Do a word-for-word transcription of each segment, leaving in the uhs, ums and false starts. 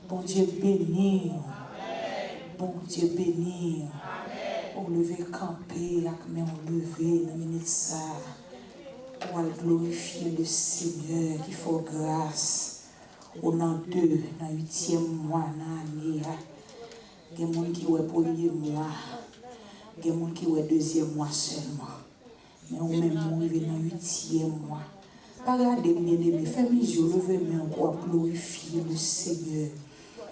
Bondye beni w. Bondye beni w. Ou leve kanpe ak men w leve nan minit sa a. Ou al glorifye le Senyè ki fè w gras. Ou nan de, nan uityèm mwa nan ane a. Gen moun ki wè premye mwa. Gen moun ki wè dezyèm mwa sèlman. Men ou menm, ou rive nan uityèm mwa. Pa gade m, byeneme, fèmen je w, leve men w pou w ap glorifye le Senyè.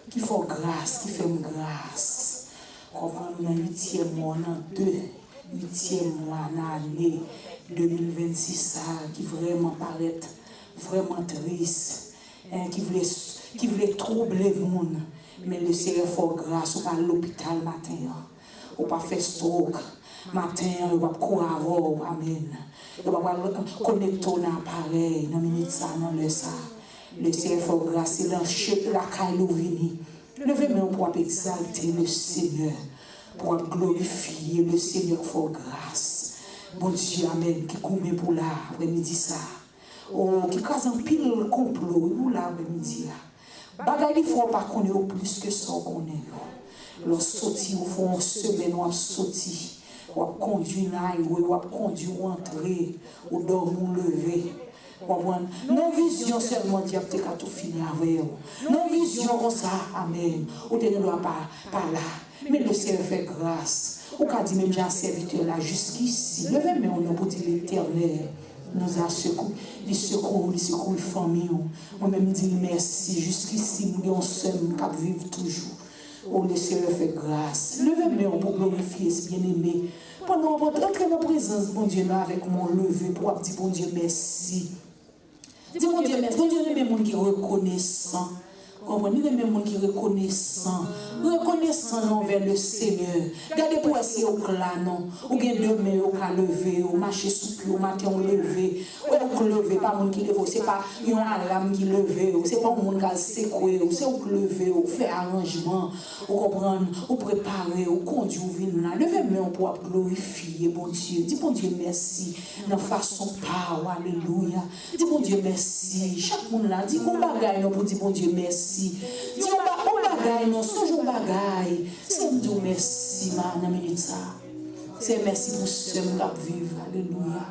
Ki fè w gras, ki fè m gras. Konprann, ou nan uityèm mwa, ou nan de uityèm mwa nan ane de mil vennsis sa a, ki vrèman parèt vrèman tris, en, ki vle, ki vle twouble moun. Men le Senyè fè w gras, ou pa al lopital maten an. Ou pa fè stroke. Maten an, yo p ap kouri avè w. Amèn. Yo p ap al konekte w nan aparèy, nan minit sa, nan lè sa. Le Senyè fè w gras, se nan che-, lakay li w vini. Leve men w pou w ap egzalte le Senyè, pou w ap glorifye le Senyè k fè w gras. Bondye, amèn, ki goumen pou w la, aprèmidi sa. O, ki kraze anpil konplo, wi, pou w la, aprèmidi a. Bagay li fè w pa konnen yo plis ke sa w konnen yo. Lè w soti, ou fè yon semèn w ap soti, w ap kondui nan highway, w ap kondui, ou antre, ou dòmi, ou leve. Konprann? Nan vizyon sèlman dyab te ka tou fini avè w. Nan vizyon konsa, amèn, ou te gen dwa pa, pa la. Men le Senyè fè gras. Ou ka di menm jan a sèvitè la, jiskisi. Leve men w non pou di, Letènèl nous a secourus. Li sekouri w, li sekouri fanmi w. Mwen menm m di l mèsi. Jiskisi, m gen yon sè m k ap viv toujou. O, le Senyè fè gras. Leve men w pou glorifye, byeneme. Pandan w ap antre nan prezans Bondye nan avèk men w leve pou w ap di Bondye mèsi. Di Bondye mèsi. Bondye renmen moun ki rekonesan. Konprann? Li renmen moun ki rekonesan. Rekonesan non anvè le Senyè. Gade pou wè si yo k la non. Ou gen de men yo ka leve, ou mache sou pye, ou maten ou leve. Ou k leve, pa moun ki leve w. Se pa yon alam ki leve w. Se pa yon moun k al sekwe w. Se ou k leve w, ou fè aranjman. Ou konprann? Ou prepare, ou kondui, ou vin la. Leve men w pou w ap glorifye Bondye. Di Bondye mèsi nan fason pa w. Alelouya. Di Bondye mèsi. Chak moun la, di yon bagay non pou di Bondye mèsi. Di yon ba-, yon bagay non, sonje yon bagay. Se m di w mèsi ma, nan minit sa. Se mèsi pou sè m k ap viv. Alelouya.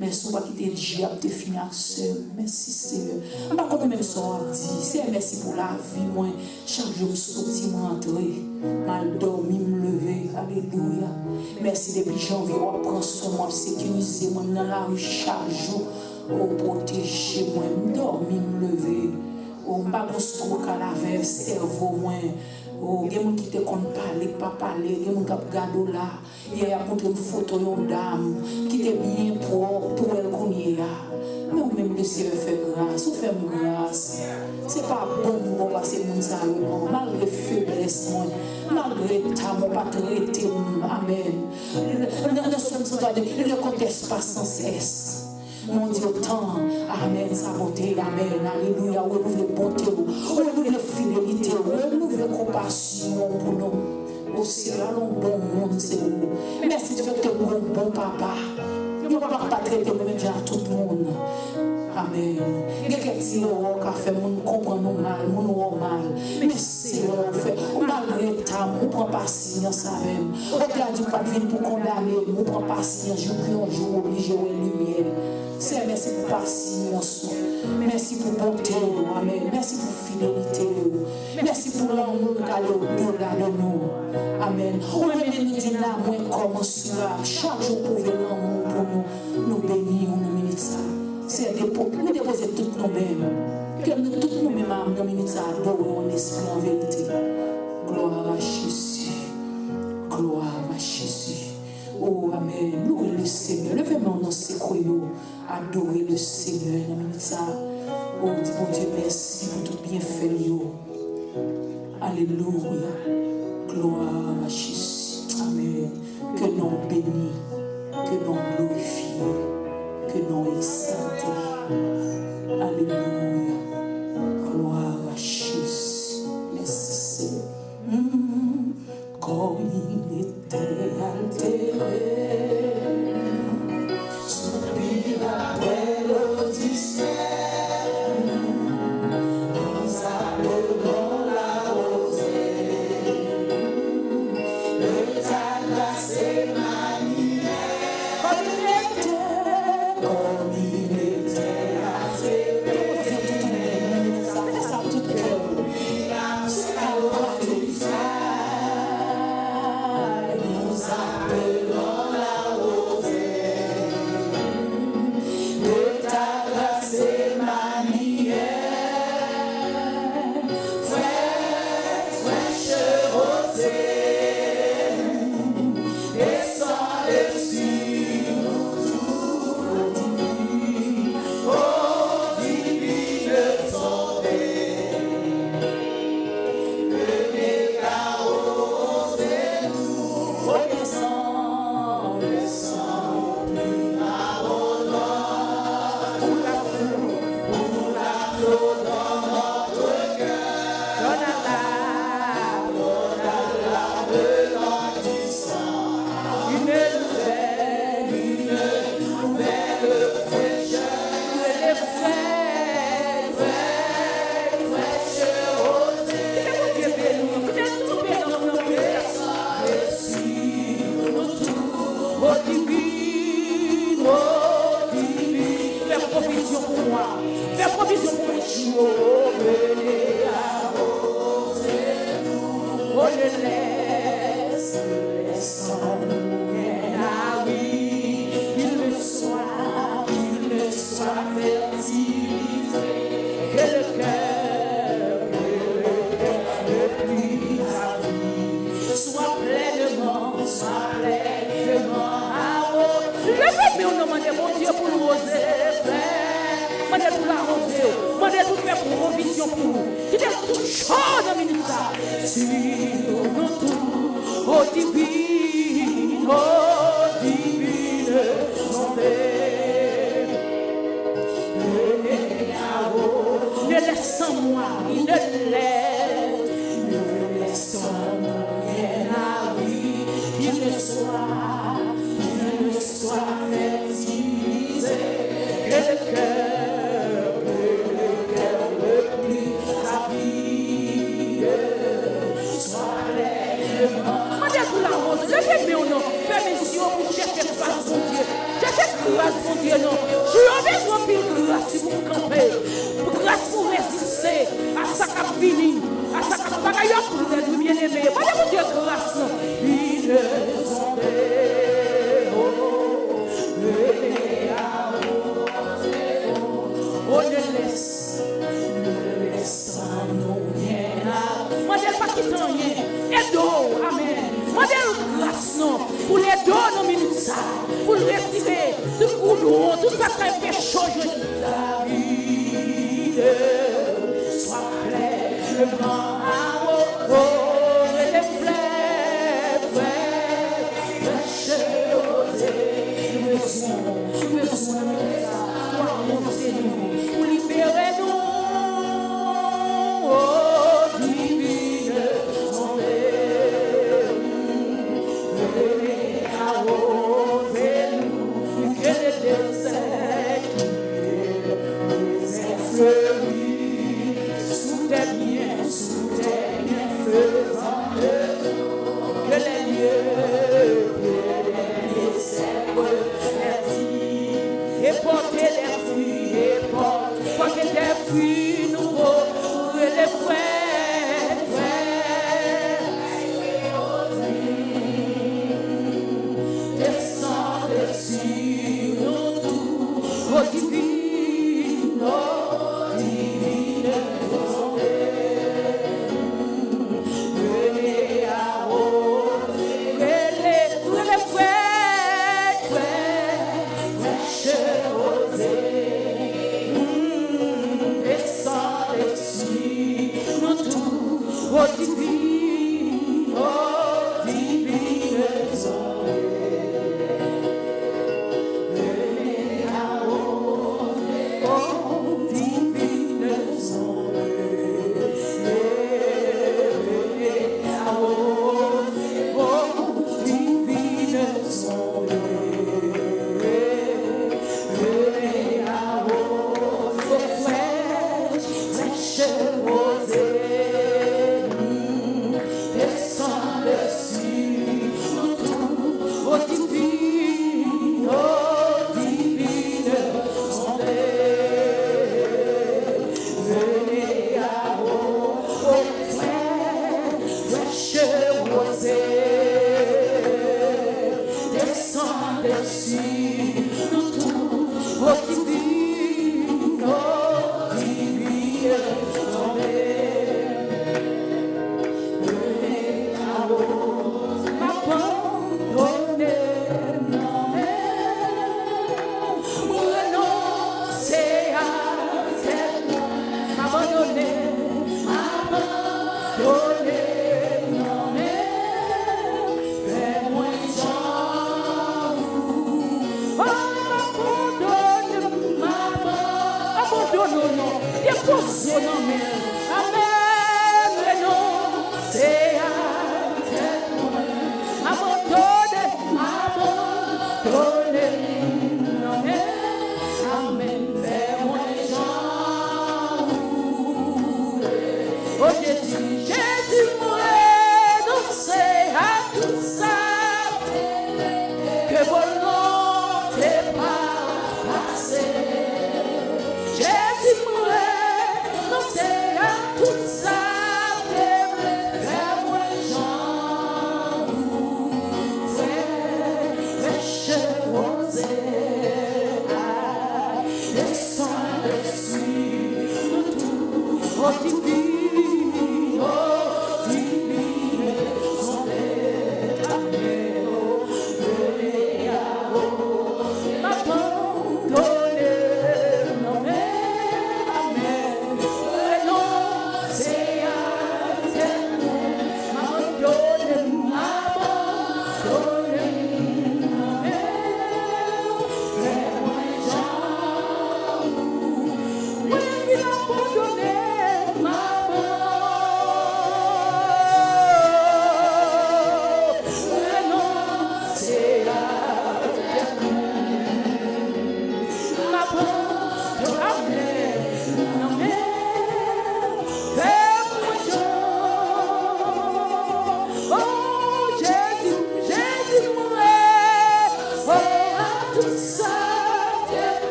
Mèsi ou pa kite dyab te fini ak sè m. Mèsi Senyè. M pa konn menm sa w ap di. Senyè, mèsi pou lavi mwen. Chak jou m soti, m rantre, m al dòmi, m leve. Alelouya. Mèsi depi janvye w ap pran swen mwen, w ap sekirize mwen, m nan lari chak jou. O, pwoteje mwen, m dòmi, m leve. O, m pa gon stwok a lavèv sèvo mwen. O, gen moun ki te konn pale, k pa pale, gen moun k ap gade w la. Yè y ap montre m foto yon dam ki te byen pwòp pou wè l kounye a. Men ou menm, le Senyè fè gras, ou fè m gras. Se pa bon m bon pase moun sa yo non. Malgre feblès mwen, malgre eta mwen, w pa trete m. Amèn. Nan, nan Sòm san twa di, le compte n'est pas sans cesse. Mon Dieu, tant, amèn, sa bonte, amèn, alelouya, ou renouvle bonte w, ou renouvle fidelite w, ou renouvle konpasyon w pou nou. O Senyè, yon bon moun se ou. Mèsi di fèt ke ou yon bon papa. Yon papa k pa trete nou menm jan ak tout moun. Amèn. Gen kèk ti erè w ka fè, moun konprann ou mal, moun wè w mal. Men Senyè, ou fè, ou malgre eta m, ou pran pasyans avè m. Ou te a di ou pa t vin pou kondane m, ou pran pasyans jouk yon jou ou oblije wè limyè. Senyè, mèsi pou pasyans ou. Mèsi pou bonte w. Amèn. Mèsi pou fidelite w. Mèsi pou lanmou w k ale odela de nou. Amèn. Ou renmen nou d'une amour incommensurable. Chak jou w pwouve lanmou w pou nou. Nou beni w nan minit sa. Senyè, depo-, nou depoze tout nou menm. Ke nou tout nou menm nan minit sa adore w an espri, an verite. Gloire à Jésus. Gloire à Jésus. O, amèn. Louwe le Senyè. Leve men w nan sekwe yo. Adore le Senyè nan minit sa. O, di Bondye mèsi pou tout byenfè l yo. Alelouya. Gloire à Jésus. Amèn. Ke non w beni. Ke non w glorifye. Ke non w egzalte. Alelouya. Gloire à Jésus. Mèsi, Senyè. Mm. Kòm il était altéré, soupir après l'audition, nous appelons la cho nan minit sa. Sur nous tous, ô divine, ô divine santé. Ne laisse en moi, ne laisse, ne laisse en moi rien à lui, qu'il ne soit, qu'il ne soit fertilisé, que le cœur, que le cœur replie sa vie. Mande pou lawòz, leve men w non, fèmen zye w pou chèche fas Bondye. Chèche gras Bondye non. Jou yo bezwen anpil gras pou w kanpe, gras pou w reziste a sa k ap vini, a sa k ap bagay yo ap rèd wi byeneme. Mande Bondye gras non. Vine zonde, oh, vine a, oh, oh, ne laisse, ne laisse en nous rien à. Mande l pa kite anyen. Ede w, amèn. Mande l gras non pou l ede w nan minit sa, pou l retire tout goudwon, tout sa k ap fè cho jodi. David, swa plènman a, oh, oh, rele frè, frè, frè Jewozye. Nou bezwen, nou bezwen sa pou avanse nou, pou libere nou. Oh, divine santé, vini awoze nou, ke le dezè kite, dezè fleri, sou tè byen, sou tè byenfezan, ke les lieux, ke les lieux secs, les dits, et porter des fruits, et porter, porter des fruits nouveaux, rele frè, frè. Desann, desann sur nous tous, ô divine, ô divine santé. Vini awoze, rele, rele frè, frè, frè Jewozye. Mm, desann, desann sur nous tous, ô divine, ô divine santé. Vini awoze, ô divine santé. Vini awoze, ô divine santé. Vini awoze, frè, frè Jewozye. Desann sur nous tous, ô divine, ô divine santé. Vini awoze, frè, frè Jewozye. Desann sur nous tous, ô divine, ô divine santé. M abandone nan men w, m renonse a tèt mwen. M abandone, m abandone nan men w, fè mwen jan ou. Oh, m abandone, m aban-, abandone w non. Depoze w nan men l. Amèn. Renonse a tèt mwen. Abandone, abandone nan men. Amèn. Fè mwen jan ou vle. O Jezi, Jezi, m renonse a tout sa ke volonte pa w pase. Jezi, m renonse a tout sa w te vle fè mwen jan ou vle. Frè Jewozye a, desann sur nous tous, ô divine,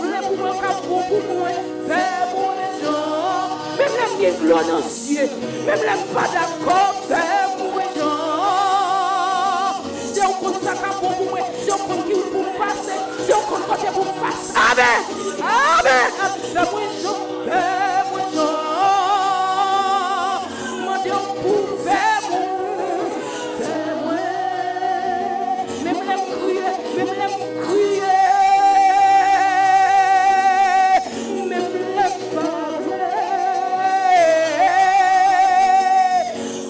Vle pou mwen ka bon pou mwen, fè mwen jan. Menm lè m gen dlo nan zye, menm lè m pa dakò, fè mwen jan. Se ou konn sa ka bon pou mwen, se ou konn ki wout pou m pase, se ou konn kote pou m pase. Amèn! Amèn! Fè mwen jan, fè mwen jan. Mande w pou fè mwen, fè mwen. Menm lè m kriye, menm lè m kriye. Menm lè m pa vle.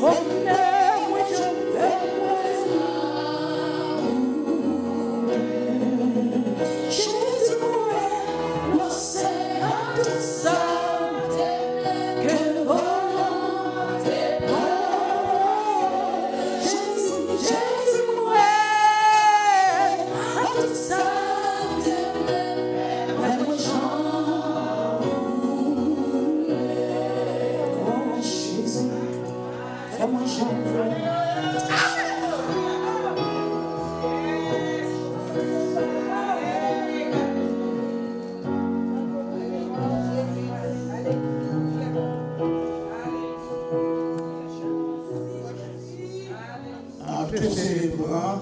O, men mwen jan, fè mwen. Jezi mwen, non se a tout sa. Ke volonte pa w, Jezi, Jezi mwen, a tout sa te vle fè mwen jan ou vle. O Jezi, fè mwen jan ou vle. En te célébrant,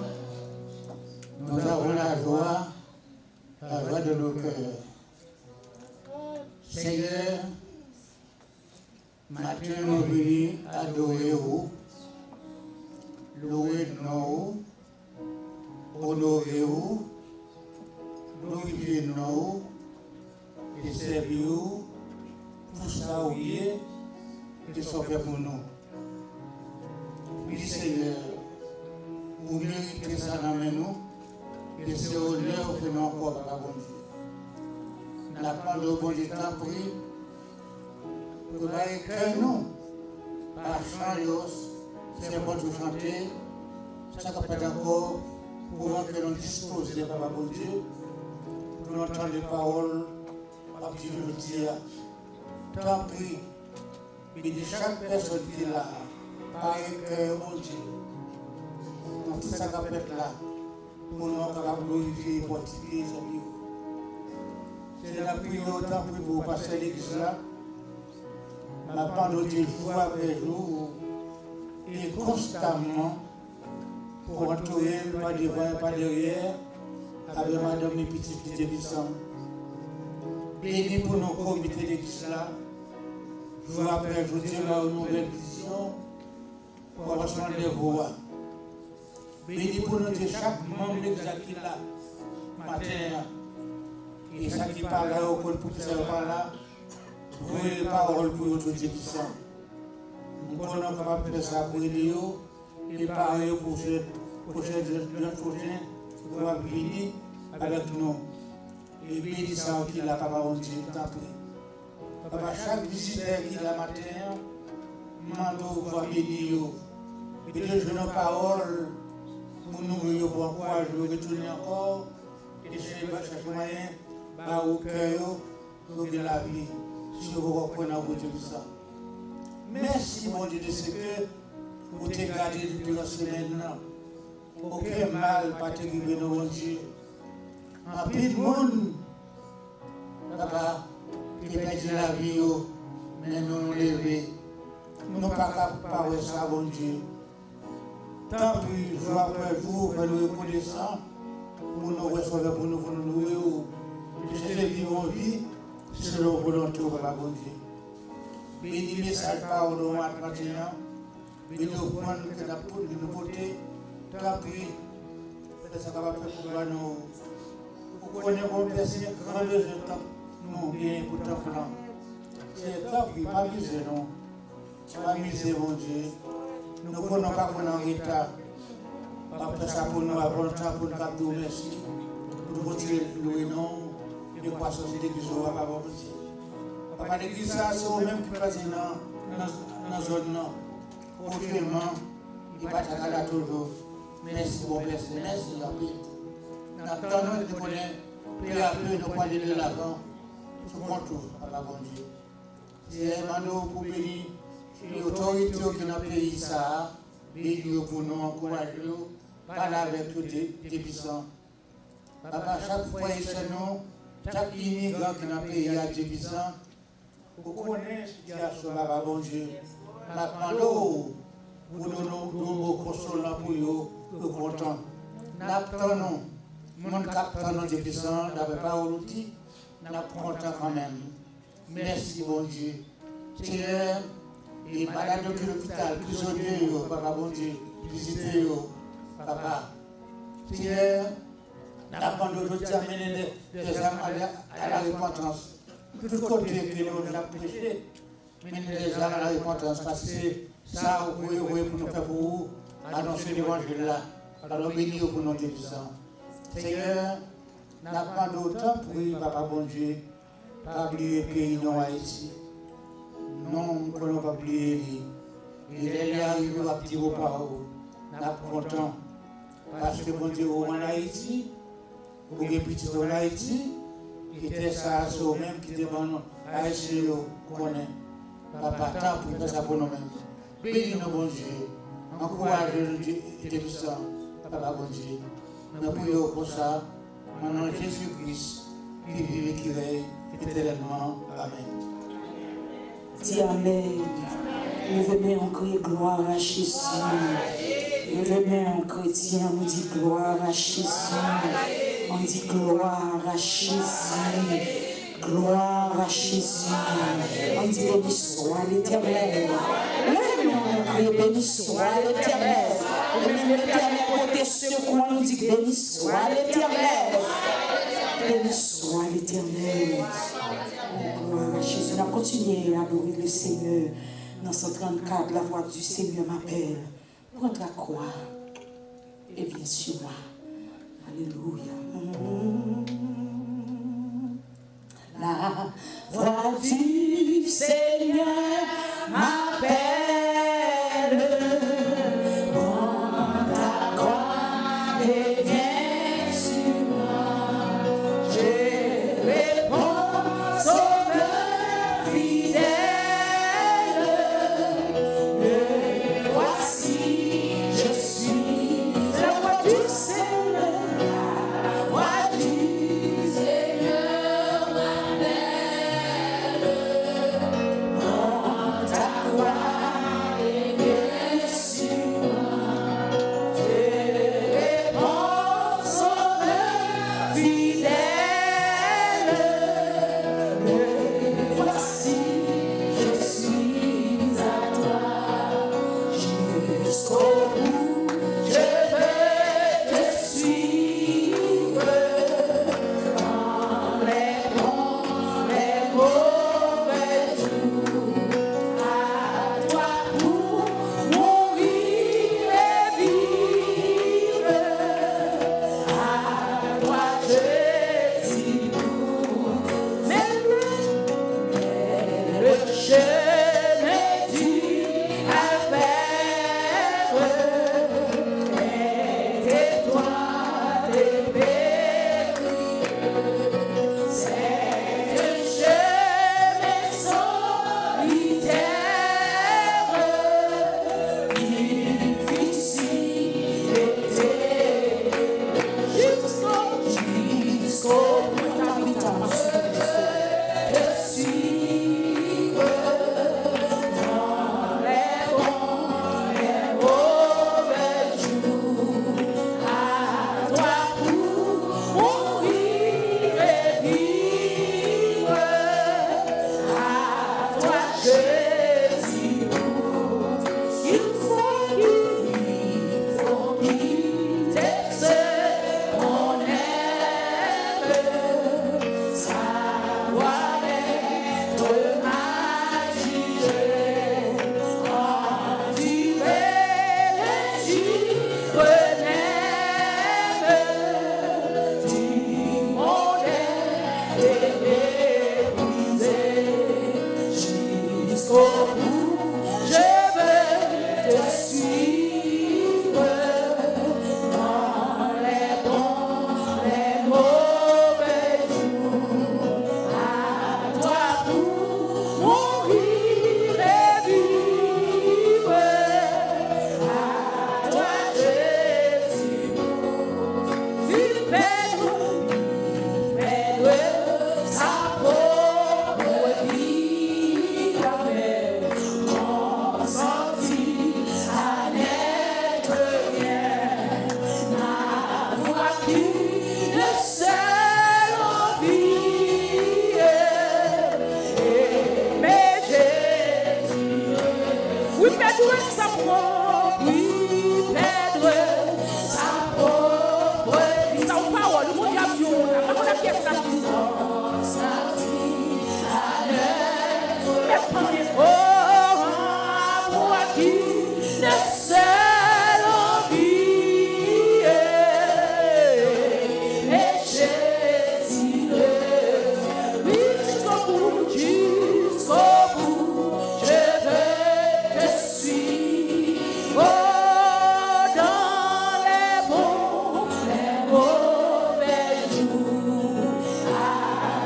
nous avons la joie, la joie de nos cœurs. Senyè, maten nou vini adore ou, louwe non ou, onore ou, glorifye non ou, e sèvi ou pou sa ou ye, e sa w fè pou nou. Wi, Senyè, ou merite sa nan men nou, e se onè ou fè nou ankò, Papa Bondye. N ap mande w, Bondye, tanpri, prepare kè nou pa chan yo, sèmon pou chante, sa k ap fèt ankò, pou rantre nan dispoze, Papa Bondye, pou nou tande pawòl w ap di nou jodi a. Tanpri, beni chak pèsòn ki la a. Pare kè yo, Bondye, nan tout sa k ap fèt la, pou non w kapab glorifye e fòtifye, zanmi yo. Se n ap priye w, tanpri, pou pastè legliz la. M ap mande w, Bondye, jou apre jou, e konstaman, pou antoure l pa devan e pa dèyè, avè madanm li, pitit li, Dye Pisan. Beni pou nou komite legliz la. Jou apre jou, Dye ba yo nouvèl vizyon, kòmansman lève a. Beni pou nou, Dye, chak manm legliz la ki la maten an. E sa ki pa la, yo konn poukisa yo pa la. Voye pawòl pou yo tou, Dye Pisan. M konnen w kapab fè sa pou ede yo, e pare yo pou pwochen, pwochen, lòt pwochen ki w ap vini avèk nou. E beni sa yo ki la, Papa Bondye, tanpri. Papa, chak vizitè ki la maten an, m mande w pou w beni yo. Beni yo jwenn yon pawòl pou nouri yo, pou ankouraje yo retounen ankò, e chèche mwayen ba yo kè yo, pou gen lavi, si yo poko kwè nan Bondye pou sa. Mèsi, Bondye, de se ke ou te gade nou devan semèn nan. Okenn mal pa te rive nou, Bondye. Anpil moun, Papa, te pèdi lavi yo, men nou, nou leve. Nou pa ka pa wè sa, Bondye. Tanpri, jou apre jou, fè nou rekonesan pou nou resevwa, pou nou, pou nou louwe w. Chèche viv yon vi selon volonte w, Papa Bondye. Beni mesaj pawòl ou mat-, maten an. Beni ofrann ke n ap pote, nou pote. Tanpri, fè sa kapab fè pou glwa non w. Ou konnen, Bondye, se gran bezwen tanp nou genyen pou tanp lan. Se tanpri, pa mize non. Pa mize, Bondye. Nou konnen w pa konn an reta. W ap fè sa pou nou avan lontan pou nou kab di w mèsi. Pou nou kontinye louwe non w e kwasans legliz ou a, Papa Bondye. Papa, legliz sa a, se ou menm ki plante nan, nan, nan zòn nan. Otreman, li pa ta ka la toujou. Mèsi, bon Pè, mèsi anpil. N ap tann ou, nou konnen, pe a pe, nou pral de lavan sou kont ou, Papa Bondye. Senyè, mande w pou beni e otorite yo ki nan peyi sa a, beni yo pou nou, ankouraje yo, pale avèk yo, Dye, Dye Pisan. Papa, chak frè e sè nou Chak imigran ki nan peyi a, Dye Pisan, ou konnen sitiyasyon, Papa Bondye. N ap mande w pou w do- do- do mo konsolan pou yo, yo kontan. N ap tann ou. Moun k ap tann ou, Dye Pisan, dapre pawòl ou di, n ap kontan kanmenm. Mèsi, Bondye. Senyè, e malad yo ki lopital, prizonye yo, Papa Bondye, vizite yo, Papa. Senyè, n ap mande w jodi a, mennen de- dèzam a la, a la repantans. Tout kote ke nou ap preche, mennen dèzam a la repantans, paske se sa ou voye, voye pou nou fè pou ou, anonse levanjil la. Alò, beni yo pou non de Pisan. Senyè, n ap mande w, tanpri, Papa Bondye, pa bliye peyi nou, Ayiti. Non, m konnen w p ap bliye li. E lè li arive, w ap di mo pa w. N ap kontan. Paske, Bondye, ou ann Ayiti, ou gen pitit ann Ayiti, e tè sa a, se ou menm ki te ban nou, Ayisyen yo, konnen. Papa, tanpri, fè sa pou nou menm. Beni nou, Bondye. Ankouraje nou, Dye, Dye Pisan, Papa Bondye. Nou priye w konsa, nan non Jezi Kris, ki viv e ki rèy etènèlman. Amèn. Di amèn. Leve men w, kriye glwa a Jezi. Leve men w, kretyen, ann di glwa a Jezi. Ann di glwa a Jezi. Glwa a Jezi. Ann di, beni swa Letènèl. Leve men w, kriye, beni swa Letènèl. Ou menm Letènèl pote sekou, ann di, beni swa Letènèl. Beni swa Letènèl. Oh, glwa a Jezi. N ap kontinye adore le Seigneur nan san trannkat, La voix du Seigneur m'appelle. Prends ta croix et viens sur moi. Alléluia. La voix du Seigneur m'appelle. Prends ta croix et viens sur moi. Je réponds, Sauveur fidèle. Me voici, je suis. La voix du Seigneur, la voix du Seigneur m'appelle. Prends ta croix et viens sur moi. Je réponds, Sauveur fidèle. Me voici, je suis à toi. Jusqu'au bout, je veux te suivre. Dans les bons, les mauvais jours, à toi pour mourir et vivre. À toi, Jésus, pour m'aimer. Le chemin du calvaire est étroit et périlleux. C'est un chemin solitaire, difficile et ténébreux. Jusqu'au, jusqu'au bout, ta mitan, Jésus. Jusqu'au bout, je veux te suivre. Dans les bons, les mauvais jours, à toi pour mourir et vivre. À toi, Jésus, pour vivre et mourir.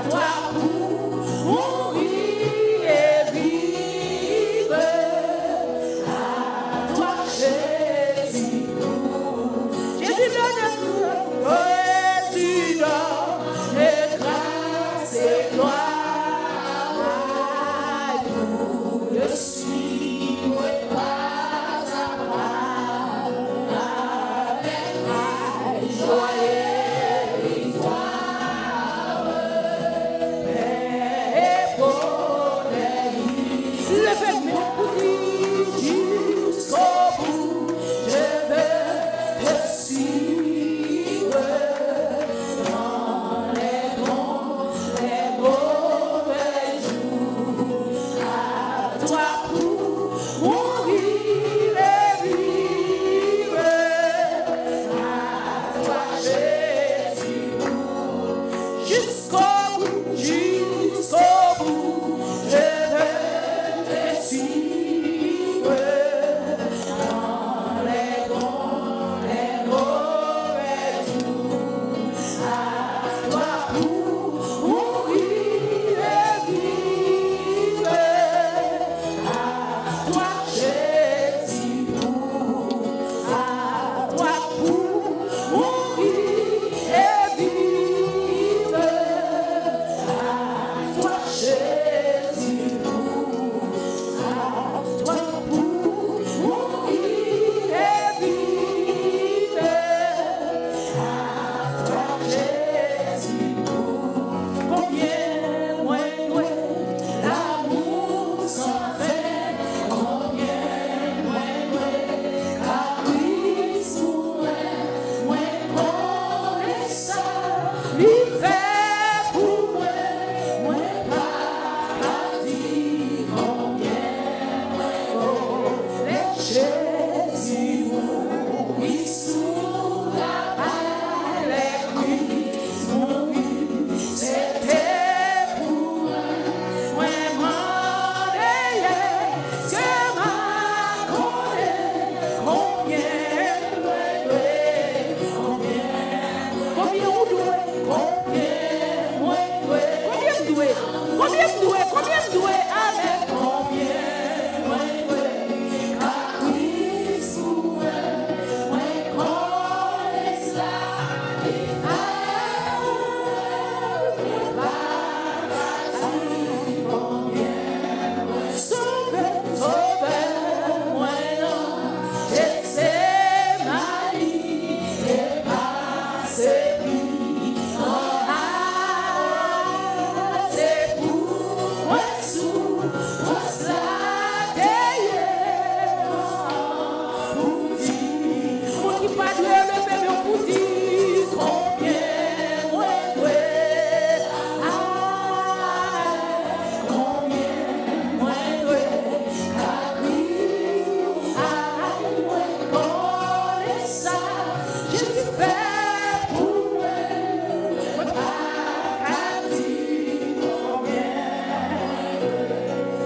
Toi pour mourir et vivre, à toi Jésus. Jésus, le Dieu, Jésus, donne grâce et gloire. Je suis prêt à avec joie et victoire. Paix et bonheur. Levez men pou di jusqu'au bout, je veux te suivre dans les bons, les mauvais jours. À toi pour mourir et vivre. À toi, Jésus, pour jusqu'au bout, jusqu'au bout, je veux te suivre. Dans les bons, les mauvais jours, à toi pour mourir et vivre. À toi, Jésus, pour, à toi pour mourir et vivre. À toi, Jésus, pour, à toi pour mourir et vivre. À toi, Jésus, pour konbyen mwen dwe lanmou san fen, konbyen mwen dwe kapris pou mwen, mwen konnen sa li fè pou mwen, mwen pa ka di konbyen mwen, oh, lè Jezi mouri sou travay, lè Kris mouri, se te pou mwen. Mwen mande, èske m a konnen konbyen mwen dwe, konbyen, konbyen ou dwe, konbyen mwen dwe, konbyen m dwe, konbyen m dwe, konbyen m dwe, amèn, konbyen mwen dwe, kapris pou mwen, mwen konnen sa li fè, mwen pa ka di konbyen mwen sove, sove mwen nan Jetsemani te pase pi anha, se pou mwen soufrans la te ye. Pou di, moun ki pa dwe leve men pou di, konbyen mwen dwe, ah, konbyen mwen dwe, kapris, ah, mwen konnen sa Jezi fè pou mwen, mwen pa ka di konbyen,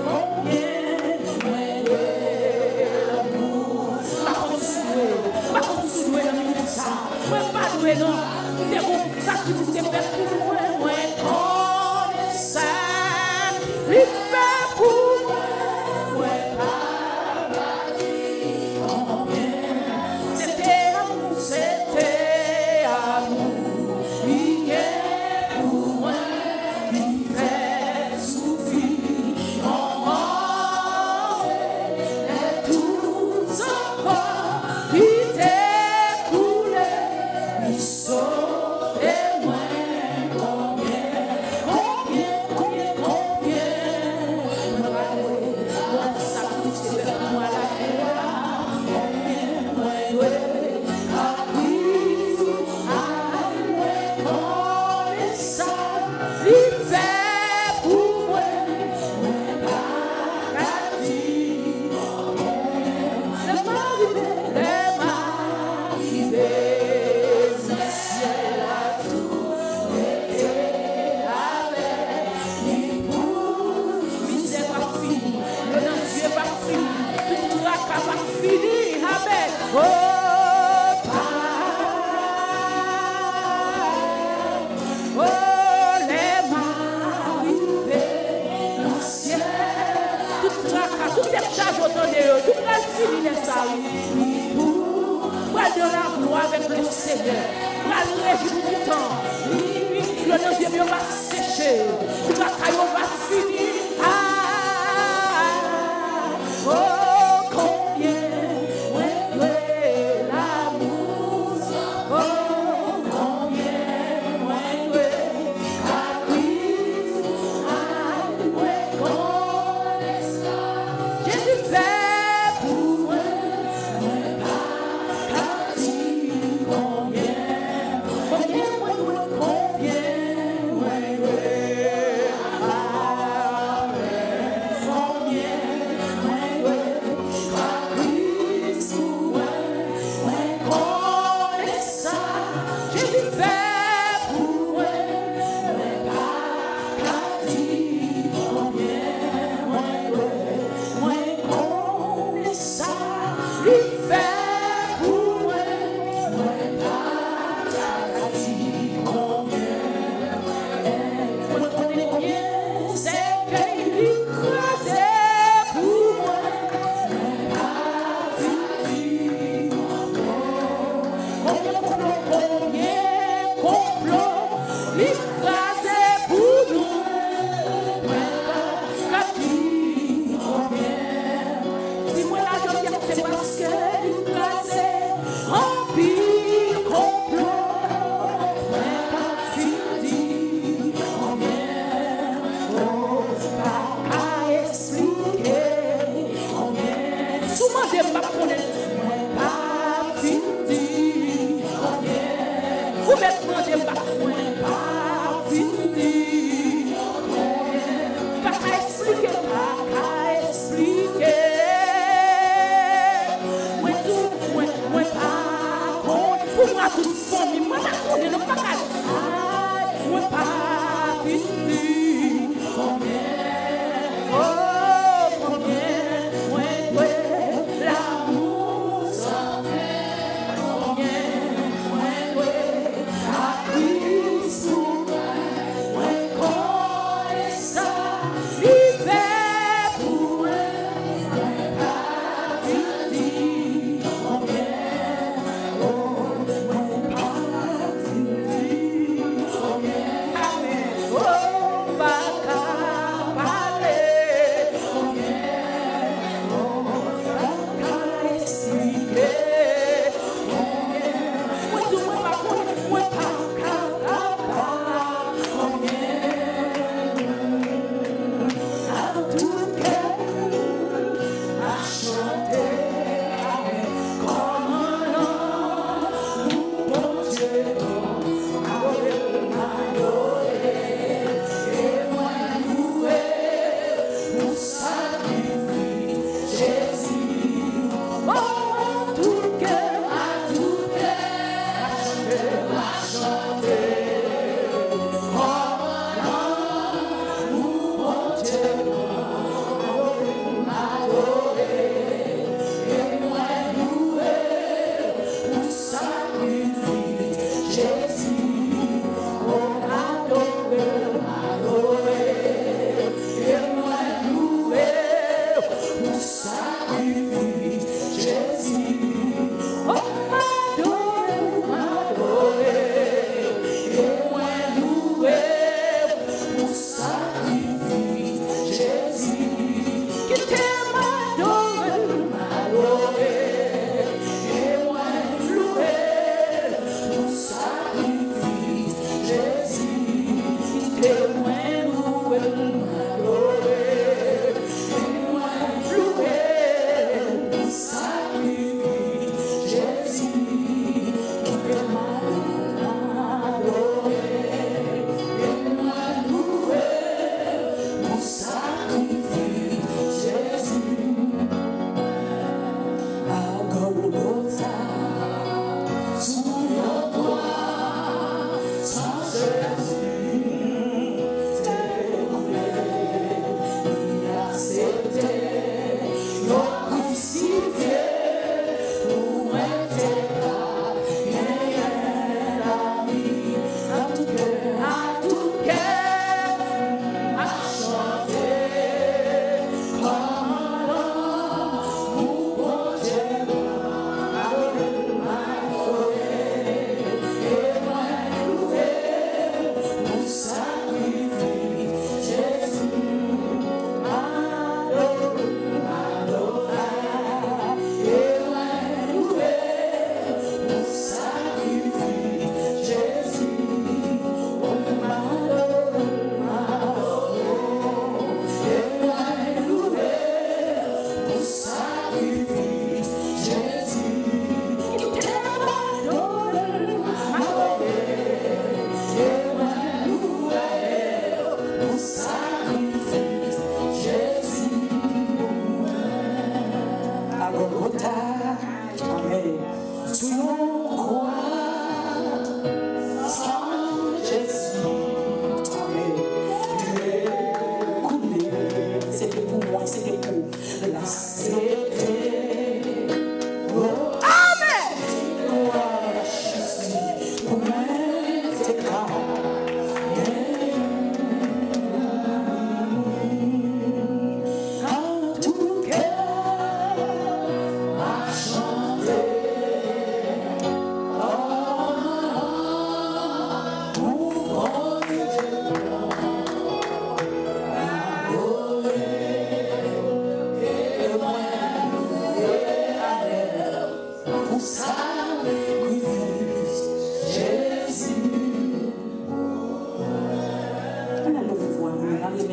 konbyen mwen dwe lanmou. M pa konn si w dwe, m pa konn si w dwe nan minit sa. Mwen pa dwe non. Te gon sakrifis te fèt pou mwen, mwen konnen sa li fè pou mwen, mwen pa ka di konbyen. Se te lanmou, se te lanmou li gen pou mwen, li fè soufri yon move lè tout san kò li te koule, li sove mwen. Konbyen, konbyen, konbyen, konbyen mwen dwe, konbyen sakrifis te fèt pou mwen la, konbyen mwen dwe, kapris, ay, mwen konnen sa li fè pou mwen, mwen pa ka di konbyen. Lè m a rive, lè m a rive nan syèl la, tou rete avèk li pou mizè pa fini, nan zye pa fini, tout traka pa fini. Amèn. Oh, pa, oh, lè m a Fini lè sa, wi. Pral nan laglwa avèk le Senyè. Pral rejwi pou toutan. Wi, dlo nan zye m yo va seche. Traka yo va fini. Ah, oh, konbyen mwen dwe lamou. Oh, konbyen mwen dwe a Kris. Ay, mwen konnen sa Jezi fè pou mwen. Mwen pa ka di konbyen, konbyen mwen dwe, konbyen mwen dwe.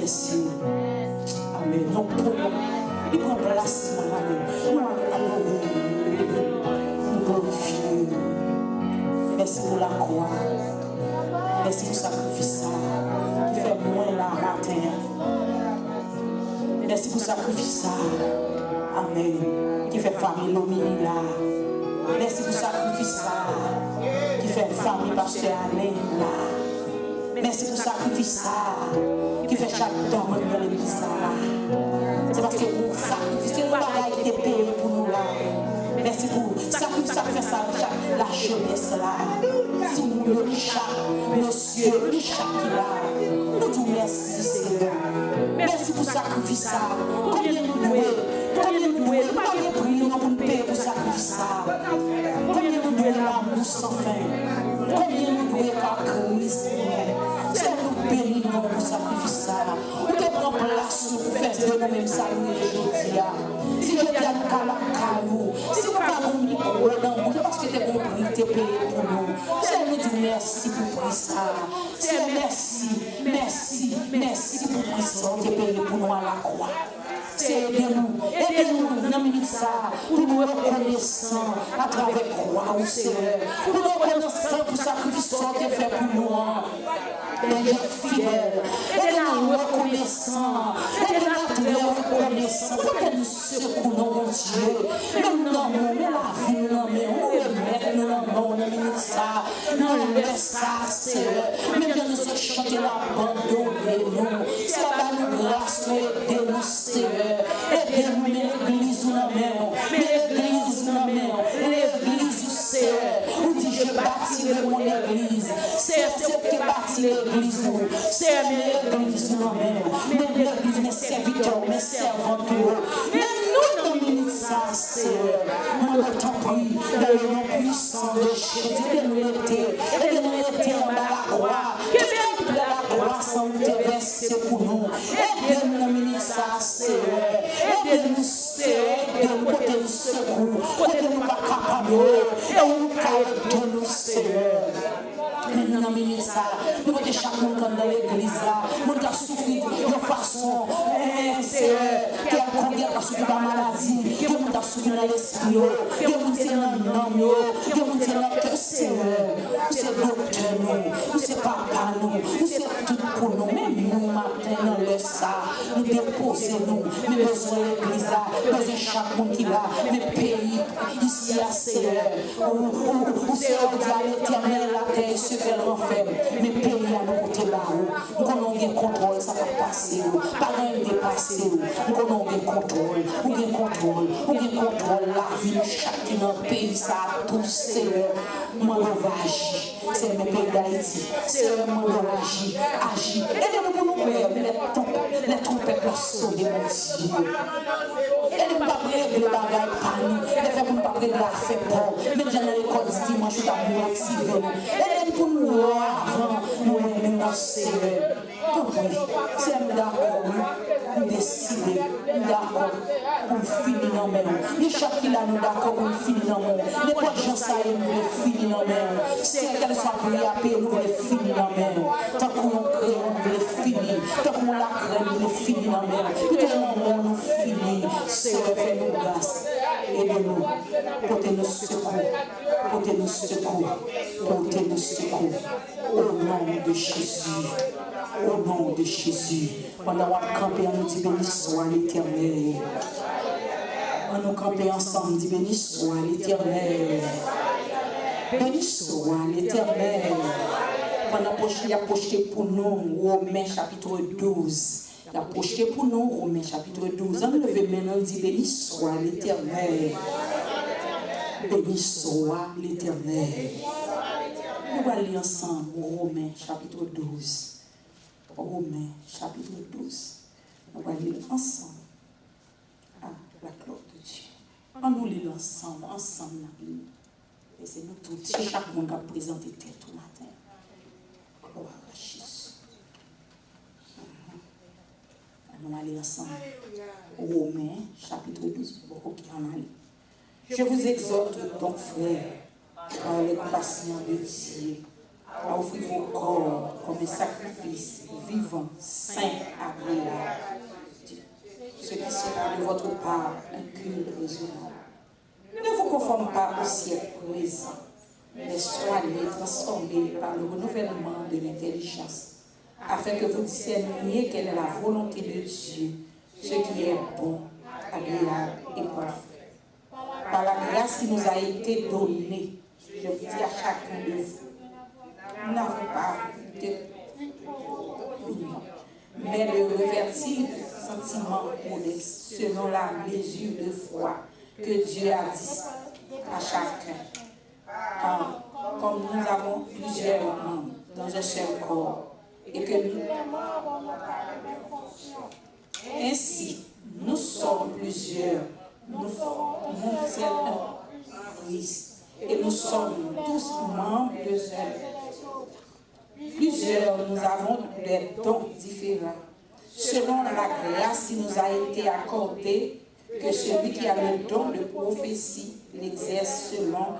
Mèsi. Amèn. Nou pran, li pran plas mwen. Amèn. Nou adore. Nou glorifye. Mèsi pou lakwa. Mèsi pou sakrifis sa ki fè mwen la maten an. Mèsi pou sakrifis sa. Amèn. Ki fè fanmi Lomini la. Mèsi pou sakrifis sa ki fè fanmi pastè Alen la. Mèsi pou sakrifis sa a ki fè chak dam nan legliz sa la. Se paske ou sakrifye, se yon bagay ki te peye pou nou la. Mèsi pou sakrifis sa ki fè sa, chak lajenès la. Timoun yo, chak mesye, nou chak ki la. Nou di w mèsi, Senyè. Mèsi pou sakrifis sa. Konbyen nou dwe? Konbyen nou dwe? Nou pa gen pri non pou n peye pou sakrifis sa. Konbyen nou dwe lanmou san fen? Konbyen nou dwe pa Kris? Senyè, nou beni non w pou sakrifis sa. Ou te pran plas nou pou fè de nou menm sa nou ye jodi a. Si jodi a nou ka lakay ou, si nou ka gon mikwo nan bouch, se paske te gon pri ki te peye pou nou. Senyè, nou di w mèsi pou pri sa. Senyè, mèsi, mèsi, mèsi pou pri sa w te peye pou nou a lakwa. Se ede nou, ede nou nan minit sa a, pou nou rekonesan atravè kwa ou, Senyè. Pou nou rekonesan pou sakrifis sa w te fè pou nou an. Bondye fidèl, ede nou rekonesan, ede nou trè rekonesan. Pote nou sekou non, Bondye. Men nou nan men w, men lavi nou nan men w, nou remèt nou nan men w nan minit sa a. Nan lè sa a, Senyè, menm jan nou sot chante l, abandone nou. Senyè, ba nou gras, nou ede nou, Senyè. Ede nou, men legliz ou nan men w. Men legliz ou nan men w. Legliz ou, Senyè. Ou di, je bâtirai mon église. Senyè, se ou ki bati legliz ou. Senyè, men legliz ou nan men w. Men legliz, men sèvitè w, men sèvant ou yo. Men nou nan minit sa a, Senyè. Mwen, tanpri, dans le nom puissant de Jésus, ede nou rete, ede nou rete anba lakwa. Kenbe anba lakwa sa ou te vèse pou nou. Ede nou nan minit sa a, Senyè. Ede nou, Senyè, ede nou, pote nou sekou. Kote nou pa kapab yo, e ou ka ede nou, Senyè. Men nou nan minit sa a, nou pote chak moun k anndan legliz la, moun k ap soufri yon fason, eh, Senyè, kèlkonk, gen k ap soufri pa maladi, gen moun k ap soufri nan lespri yo, gen moun se nan nanm yo, gen moun se nan kè, Senyè. Ou se doktè nou, ou se papa nou, ou se tout pou nou. Men nou maten nan lè sa a, nou depoze nou, men bezwen legliz la, bezwen chak moun ki la, men peyi isi a, Senyè. Ou, ou, ou, Senyè, ou di a Letènèl, la terre et ce qu'elle renferme. Men peyi a nou pote ba ou. M konnen w gen kontwòl sa k ap pase yo. Pa gen anyen k depase w. M konnen w gen kontwòl. Ou gen kontwòl. Ou gen kontwòl lavi nou chak ki nan peyi sa a tou, Senyè. Mande w va aji. Senyè, men peyi Dayiti. Senyè, mande w aji. Aji. Ede nou pou nou kwè. Men lè twonp-, lè twonpèt la sone, Bondye. Ede nou pa regle bagay pa nou. Ede fè pou nou pa regle afè pa w. Menm jan nan lekòl di dimanch ou t ap motive nou. Ede nou pou nou wè avan nou wè nou nan Senyè. Tanpri, Senyè, m dakò, wi. M deside, m dakò pou m fini nan men w. Nou chak ki la, nou dakò pou nou fini nan men w. Nenpòt jan sa ye, nou vle fini nan men w. Senyè, kèlkeswa pri a peye, nou vle fini nan men w. Tankou yon kreyon, nou vle fini. Tankou yon lakrèm, nou vle fini nan men w. Pito nan men w nou fini. Senyè, fè nou gras. Ede nou. Pote nou sekou. Pote nou sekou. Pote nou sekou. Au nom de Jésus. Au nom de Jésus. Pandan w ap kanpe, ann nou di, beni swa Letènèl. Ann nou kanpe ansanm, di, beni swa Letènèl. Beni swa Letènèl. Pandan pwoj-, y ap pwojte pou nou, Women chapit douz. Y ap pwojte pou nou, Women chapit douz. Ann leve men nou, di, beni swa Letènèl. Beni swa Letènèl. Nou pral li ansanm, Women chapit douz. Women chapit douz. Nou pral li l ansanm. Ah, la gloire de Dieu. Ann nou li l ansanm, ansanm n ap li. E se nou tout, se chak moun k ap prezante tèt ou maten. Glwa a Jezi. Mhm. Ann nou ale ansanm. Women chapit douz. Bon, ok, ann ale. Je vous exhorte donc, frères, par les compassions de Dieu, à offrir vos corps comme un sacrifice vivant, saint, agréable à Dieu, ce qui sera de votre part un culte raisonnable. Ne vous conformez pas au siècle présent, mais soyez transformés par le renouvellement de l'intelligence, afin que vous discerniez quelle est la volonté de Dieu, ce qui est bon, agréable et parfait. Par la grâce qui nous a été donnée, je vous dis à chacun de vous, nous n'avons pas de mais de revêtir de sentiments modestes, selon la mesure de foi que Dieu a dispensée à chacun. Car, comme nous avons plusieurs membres dans un seul corps, et que nous ainsi, nous sommes plusieurs, nous formons un seul homme, Christ, et nous sommes tous membres de ce plusieurs, nous avons des dons différents, selon la grâce qui nous a été accordée, que celui qui a le don de prophétie l'exerce selon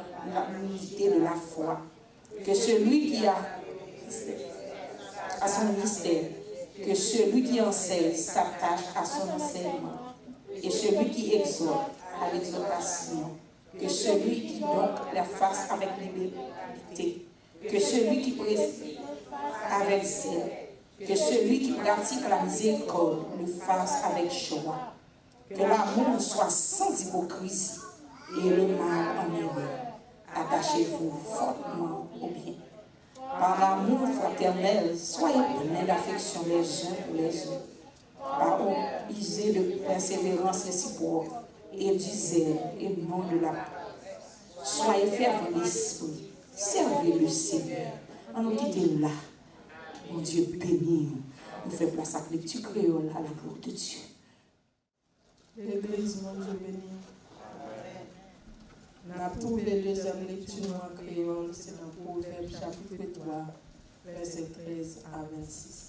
l'unité de la foi, que celui qui a à son ministère, que celui qui enseigne s'attache à son enseignement, et celui qui exhorte à l'exhortation, que celui qui donne la face avec liberté, que celui qui préside avec zèle, que celui qui pratique la miséricorde le fasse avec joie. Que l'amour soit sans hypocrisie et le mal en erreur. Attachez-vous fortement au bien. Par l'amour fraternel, soyez pleins d'affection les uns pour les autres. Pas obligés de persévérance réciproque et du zèle et non de la paresse. Soyez fervents d'esprit, servez le Seigneur. Ann nou kite la. Bondye beni nou. Nou fè plas ak lekti kreyòl à la gloire de Dieu. Legliz, Bondye beni. N ap twouve dezyèm lekti nou an kreyòl, se nan Pwovèb chapit twa, vèsè trèz a vennsis.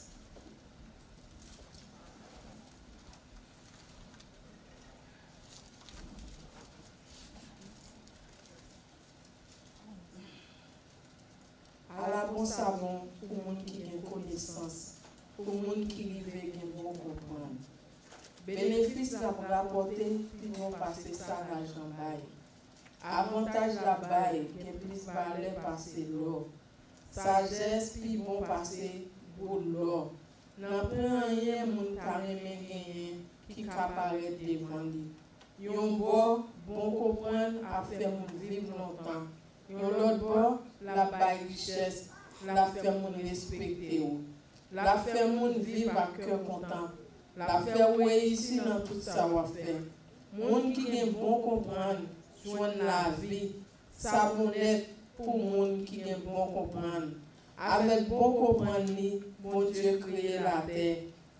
Ala bon sa bon pou moun ki gen konesans, pou moun ki rive gen bon konprann. Benefis l ap rapòte pi bon pase sa lajan bay. Avantaj l ap bay gen plis valè pase lò. Sajès pi bon pase boul lò. Nanpwen anyen moun ta renmen genyen ki ka parèt devan li. Yon bò, bon konprann ap fè moun viv lontan. Yon lòt bò, l ap bay richès, l ap fè moun respekte w. L ap fè moun viv ak kè kontan. L ap fè w reyisi nan tout sa w ap fè. Moun ki gen bon konprann jwenn lavi. Sa bon nèt pou moun ki gen bon konprann. Avèk bon konprann li, Bondye kreye latè.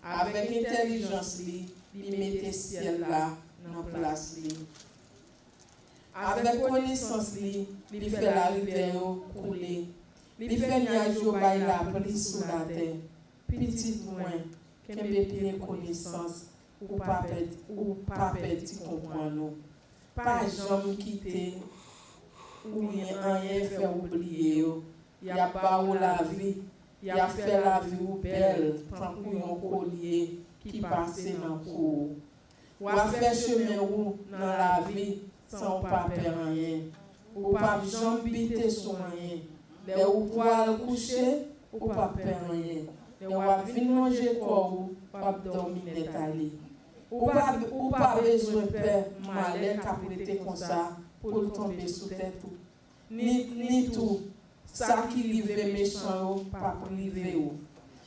Avèk entèlijans li, li mete syèl la nan plas li. Avèk konesans li, li fè larivyè yo koule. Li fè nyaj yo bay lapli sou latè. Pitit mwen, kenbe pye konesans, ou pa pèdi, ou pa pèdi konprann ou. Pa janm kite ou anyen fè w bliye yo. Y ap ba ou lavi, y ap fè lavi ou bèl tankou yon kolye ki pase nan kou ou. W ap fè chemen ou nan lavi san ou pa pè anyen. Ou p ap janm bite sou anyen. Lè ou pral kouche, ou p ap pè anyen. Lè w ap vin lonje kò ou, w ap dòmi nèt ale. Ou pa, ou pa bezwen pè malè k ap rete konsa pou l tonbe sou tèt ou. Ni, ni tou, sa ki rive mechan yo p ap rive ou.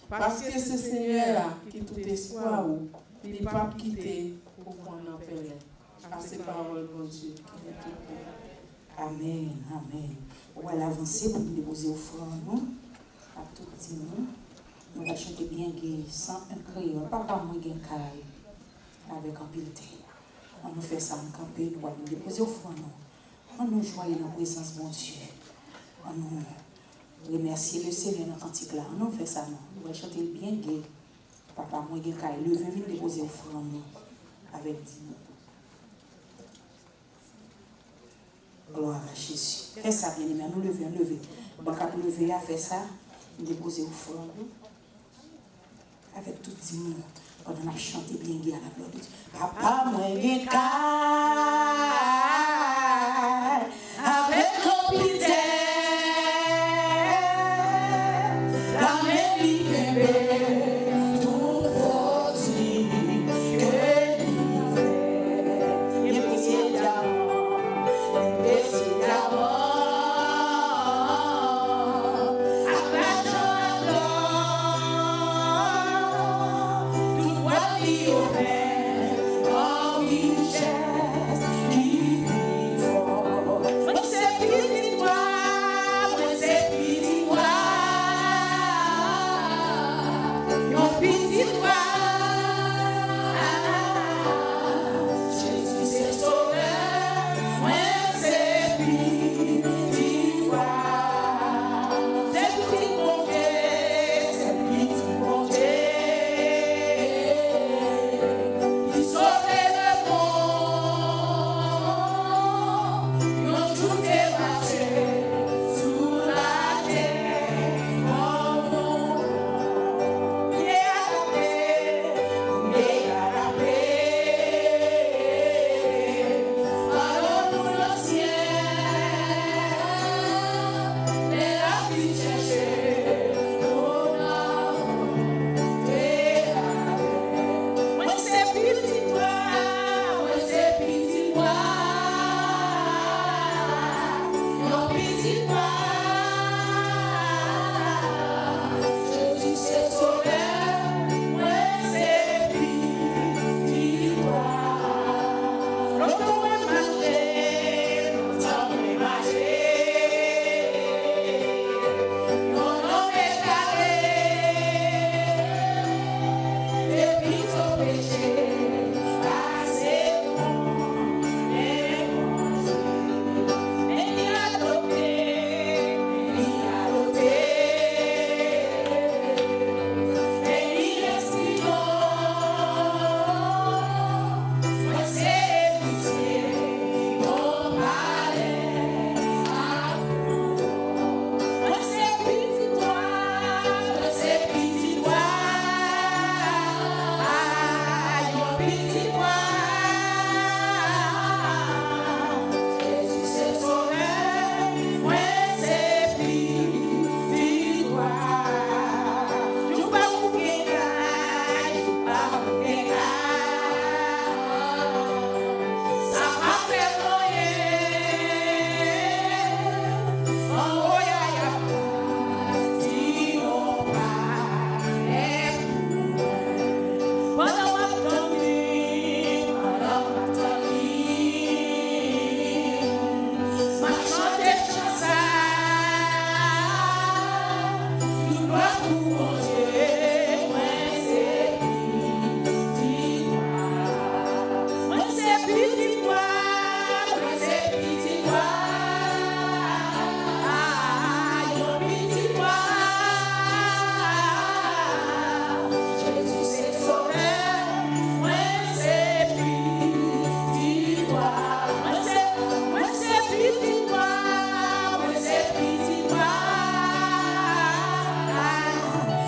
Paske se Senyè a ki tout espwa ou, li p ap kite ou pran nan pèlen. Sa se pawòl Bondye ki gen tout pouvwa. Amèn, amèn. Ou al avanse pou nou depoze ofrann nou ak tout din nou. Nou va chante byen gè, san en kreyòl. Papa mwen gen kay avèk anpil tè. Ann nou fè sa, ann kanpe, nou pral vin depoze ofrann nou. Ann nou jwaye nan prezans Bondye. Ann nou remèsye le Senyè nan kantik la. Ann nou fè sa non. Nou pral chante l byen gè. Papa mwen gen kay, leve vin depoze ofrann nou avèk din nou. Glwa a Jezi. Fè sa, byeneme, ann nou leve, ann leve. Ban k ap leve a, fè sa. M depoze ofrann nou avèk tout dim nou pandan n ap chante byen gen a la glwa de Dye. Papa mwen gen kay avèk lopitè, lame li kenbe tout foti ke li fè. Li presye dyaman, li presye dyaman. Ak lajan ak lò, tout pwal li yo menm, an richès ki pi fò. Mwen se pitit wa, mwen se pitit wa, yon pitit wa. Jezi se sovè, mwen se pitit wa. Se pitit Bondye, se pitit Bondye. Li sove lemonn, yon jou te mache sou latè. Li adapte, li adapte. Alò nou nan syèl, lè lapli chèche nou nan monte avè. Mwen se pitit wa, mwen se pitit wa, yon pitit wa. Jezi se sovè, mwen se pitit wa. Lontan mwen mache, lontan mwen mache, yon nonm egare, te pito peche pase mwen. Men li adopte, men li adopte. Men li espri nou, mwen se eritye yon palè ak yon twòn. Mwen se pitit wa, mwen se pitit wa, yon pitit wa. Jezi se sovè, mwen se pitit wa. Jou pa pou gen kay, jou pa pou gen kay. Sa pa fè m anyen. Anwo yaya pati yon palè pou mwen. Pandan m ap tann li, pandan m ap tann li, m ap chante chan sa. Tout glwa pou Bondye, mwen se pitit wa. Mwen se pitit wa, mwen se pitit wa, yon pitit wa. Jezi se sovè, mwen se pitit wa. Mwen se, mwen se pitit wa, mwen se pitit wa.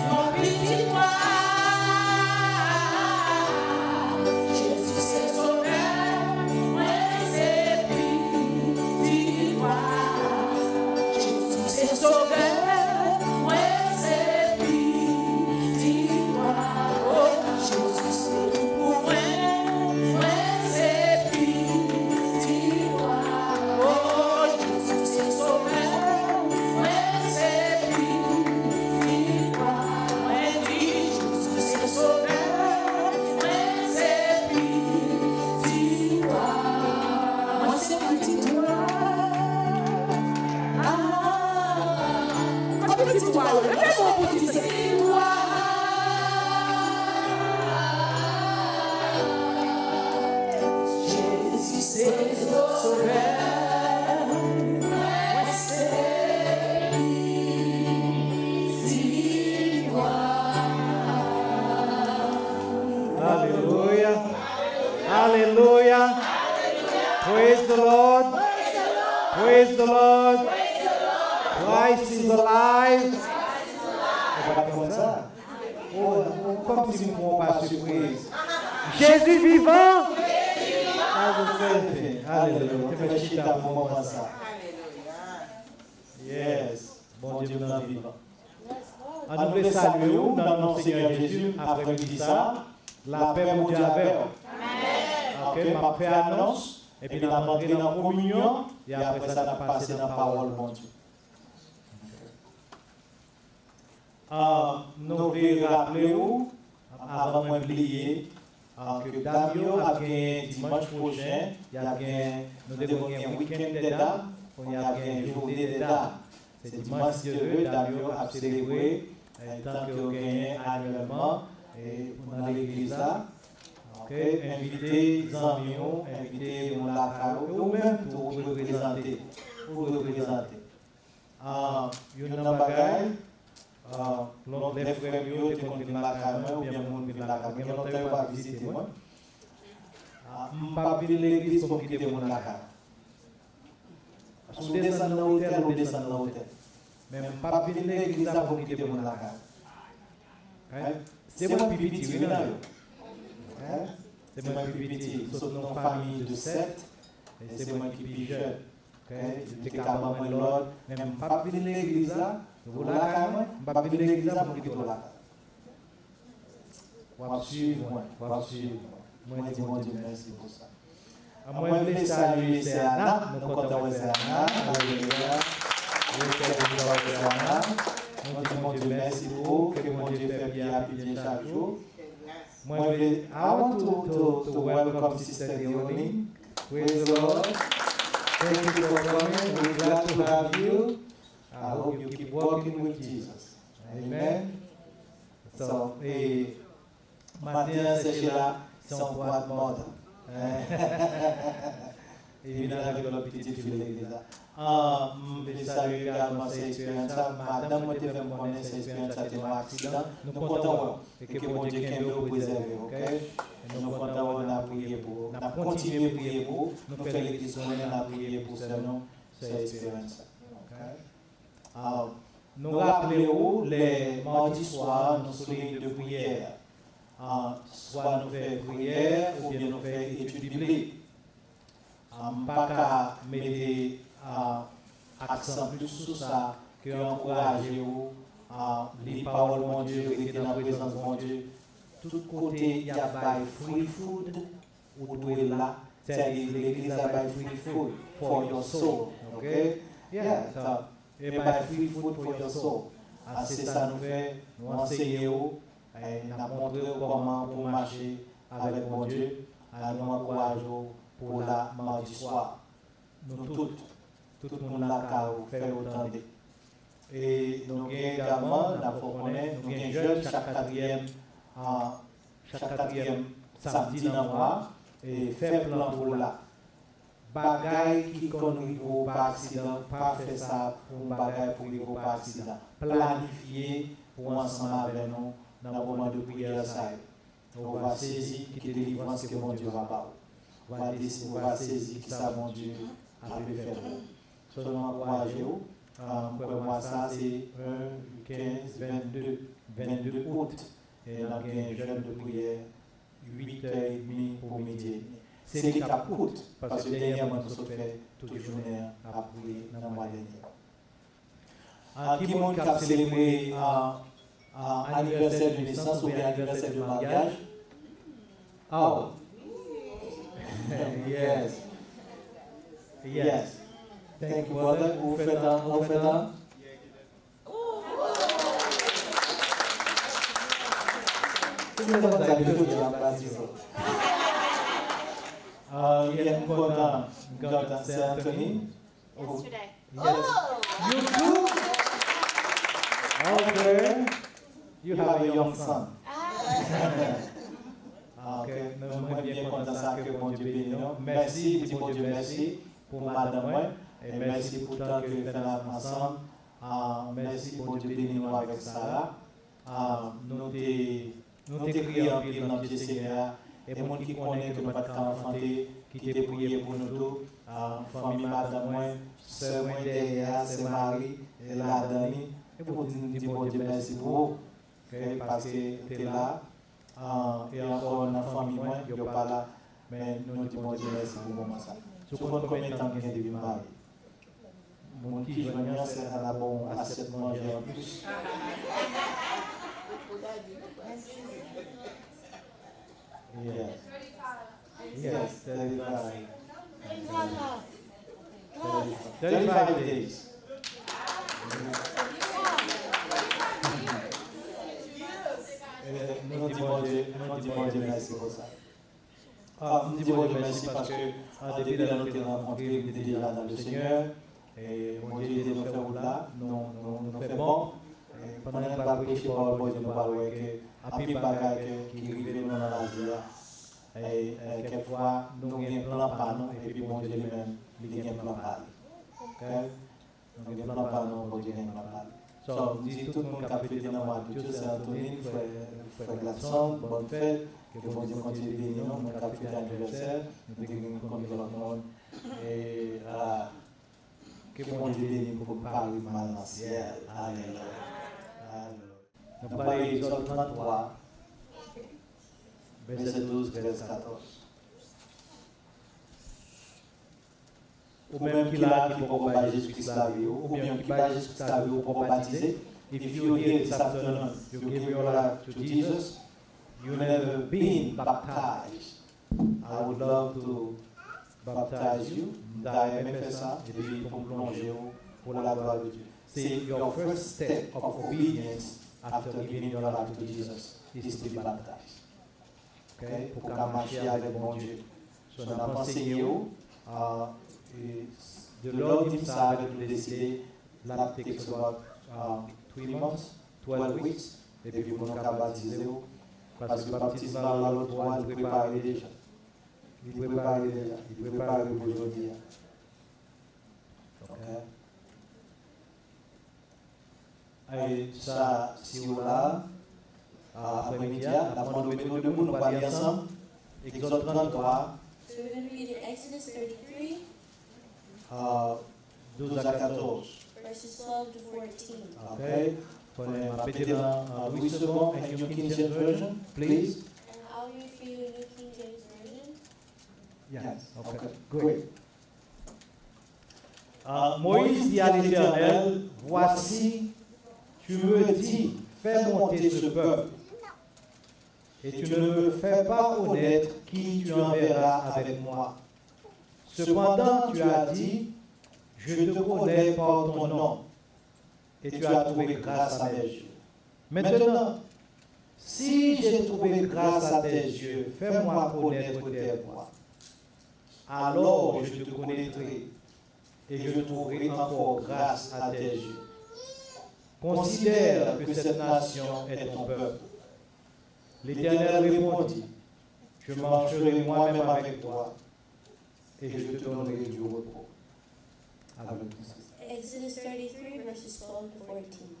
Yon pitit wa, Jezi se sovè, mwen se pitit wa. Jezi se sovè, mwen se pitit wa. O, Jezi se tout pou mwen, mwen se pitit wa. O, Jezi se sovè, mwen se pitit wa. Mwen di, Jezi se sovè, mwen se pitit wa. Mwen se pitit wa. Ah, kote pitit wa yo? Leve men w pou di se pitit wa. Jezi se sovè, mwen se pitit wa. Alelouya. Alelouya. Praise the Lord. Praise the Lord. Christ is alive. Pa konn sa? Oh, kòmsi m pran yon pa sipriz. Jezi vivan! Alelouya. Te fè chita pou moman sa. Yes. Bondye m nan vivan. An nou vle salye w nan non Senyè Jezi, aprè midi sa, lapè Bondye avè w. Ok, m ap fè anons, epi n ap antre nan kominyon, e aprè sa n ap pase nan pawòl Bondye. Ah, nou vle raple w, avan mwen bliye, ah, ke dam yo ap genyen dimanch pwochen, y ap gen, nou te konn gen wikenn dè dam, kounye a ap gen jounen dè dam. Se dimanch, si Dye vle, dam yo ap selebre, eh, tan ke yo genyen anyèlman, eh, nan legliz la. Ok, envite zanmi w, envite moun lakay ou, e ou menm tou, ou dwe prezante. Ou dwe prezante. Ah, youn nan bagay, ah, lòt lè frè m yo te konn vin lakay mwen, oubyen moun vin lakay mwen, gen lontan yo pa vizite mwen. Ah, m p ap vin legliz pou m kite moun lakay. Paske ou desann nan otèl, ou desann nan otèl. Men m p ap vin legliz la pou m kite moun lakay. Hein? Se mwen pi piti, wi, nan yo. Hein? Se mwen pi piti. M sot nan yon fanmi de sèt, e se mwen ki pi jèn. Ok? Yo te ka ban mwen lòd, men m p ap vin legliz la, nou lakay mwen, m p ap vin legliz la pou m kite w lakay. W ap swiv mwen, w ap swiv mwen. Mwen di Bondye mèsi pou sa. Mwen vle salye sè Ana, nou kontan wè sè Ana, alelouya. Respè pou nou wè sè Ana. Nou di Bondye mèsi pou ou, ke Bondye fè pye a pi byen chak jou. Mwen vle, I want to, to, to welcome Sister Deoline. Praise the Lord. Thank you for coming. We're glad to have you. I hope you keep walking with Jesus. Amen. So, e, maten an, sè Sheila, se yon pwad mòd. E vin avèk lòt pitit fi legliz la. Ah, m vle salye egalman sè Esperanza. Madanm mwen te fè m konnen sè Esperanza te nan yon aksidan. Nou kontan wè w. E ke Bondye kenbe w, prezève w, ok? E nou kontan wè w, n ap priye pou ou. N ap kontinye priye pou ou. Nou fè legliz konnen n ap priye pou sè nou, sè Esperanza. Ok? Ah, nou raple w, lè madi swa, nou sou liy de priyè. Ah, swa nou fè priyè, oubyen nou fè etid biblik. Ah, m pa ka mete, ah, aksan plis sou sa ke ankouraje w, ah, li pawòl Bondye, rete nan prezans Bondye. Tout kote y ap bay free food, ou dwe la. Sètadi legliz la bay free food for your soul. Ok? Yeah, so, e bay free food for your soul. Ah, se sa nou fè, nou anseye w, e n ap montre w kòman pou w mache avèk Bondye, e nou ankouraje w pou w la madi swa. Nou tout, tout moun lakay ou, fè yo tande. E nou gen egalman, n ap fè w konnen, nou gen jèn chak katriyèm, ah, chak katriyèm samdi nan mwa, e fè plan pou w la. Bagay ki konn rive w pa aksidan, pa fè sa pou yon bagay pou rive w pa aksidan. Planifye pou w ansanm avè nou nan moman de priyè sa yo. Ou va sezi ki delivrans ke Bondye va ba w. Ou va desi-, ou va sezi ki sa Bondye ape fè pou ou. So, nou ankouraje w. Ah, m kwè mwa sa se en, kenz, vennde, vennde out. E n ap gen jèn de priyè uit è edmi pou midi edmi. Se li k ap kout, paske dènyèman nou sot fè tout jounen an ap priye nan mwa dènye. Ah, ki moun k ap selebre, ah, ah, anivèsè de nesans oubyen anivèsè de maryaj? Oh. Yes. Yes. Thank you, brother. Ou fèt an, ou fèt an? Se sa m ta di jodi a, m pa di sa. Ah, yeah, m kontan, m kontan. Sè Anthony. Yesterday. Yes. Oh! You too? Okay. You have a young son. Ah. Ah, ok. Mwen, mwen byen kontan sa, ke Bondye beni nou. Mèsi, di Bondye mèsi pou madanm mwen. E mèsi pou tan ke l fè n ap ansanm. Ah, mèsi, Bondye beni nou avèk Sara. Ah, nou te, nou te kriye anpil nan pye Senyè a. E moun ki konnen ke nou pa t ka anfante, ki te priye pou nou tou. Ah, fanmi madanm mwen, sè mwen dèyè a, sè Mari, e ladan li. E pou di, di Bondye mèsi pou ou. Ok, paske te la, ah, e ankò nan fanmi mwen, yo pa la, men nou di Bondye mèsi pou moman sa. Si w konn konbyen tan m gen depi m marye? Moun ki jwenn li an, sèten a ba w yon asyèt manje anplis. Yeah. Yes, thirty-five. Thirty-five days. Eh, nou di Bondye, nou di Bondye mèsi pou sa. Ah, m di Bondye mèsi paske, ah, depi lè nou te rankontre, nou te deja nan le Senyè. E Bondye ede nou fè wout la, nou, nou, nou fè bon. E pandan n ap preche pawòl Bondye, nou pral wè ke anpil bagay ke, ki rive nou nan lavi a. E, e kèk fwa, nou gen plan pa nou, epi Bondye li menm, li gen plan pa li. Ok? Nou gen plan pa nou, Bondye gen plan pa li. So, m di tout moun k ap fete nan mwa dout yo, Sè Antonin, frè, frè Gladson, bòn fèt, ke Bondye kontinye beni nou, moun k ap fete anivèsè, nou te gen konn lòt moun. E, ah, ke Bondye beni m pou m pa rive m al nan syèl. Alelouya. Alelouya. Nou pale Egzòd tranntrwa, vèsè douz, trèz, katòz. Ou menm ki la, ki poko bay Jezi Kris lavi w, oubyen ki bay Jezi Kris lavi w, ou poko batize, if you here this afternoon, you give your life to Jesus, you never been baptized, I would love to baptize you. M ta renmen fè sa, epi pou m plonje w pour la gloire de Dieu. Se your first step of obedience after giving your life to Jesus is to be baptized. Ok? Pou ka mache avèk Bondye. So, n ap anseye w, uh, e, de lè w di m sa avèk nou deside, l ap take about, uh, three months, twelve weeks, epi pou nou ka batize w, paske baptiz la, la lòt bò a, li prepare deja. Li prepare deja. Li prepare pou jodi a. Ok? E sa, si w la, a, aprèmidi a, n ap mande w mete w debou, nou pral li ansanm. Egzòd tranntrwa. So we're going to read in Exodus thirty-three, a, douz a katòz. Verses twelve to fourteen. Ok. Konnen m ap mete nan, a, Louis Segond and New King James Version, please. And I'll read for you New King James Version. Yes, ok, great. Ah, Moïse dit à l'Éternel, voici, tu me dis, fais monter ce peuple, et tu ne me fais pas connaître qui tu enverras avec moi. Cependant, tu as dit, je te connais par ton nom, et tu as trouvé grâce à mes yeux. Maintenant, si j'ai trouvé grâce à tes yeux, fais-moi connaître tes voies. Alors je te connaîtrai et je trouverai encore grâce à tes yeux. Considère que cette nation est ton peuple. L'Éternel répondit, je marcherai moi-même avec toi et je te donnerai du repos. Exodus thirty-three, verses twelve to fourteen.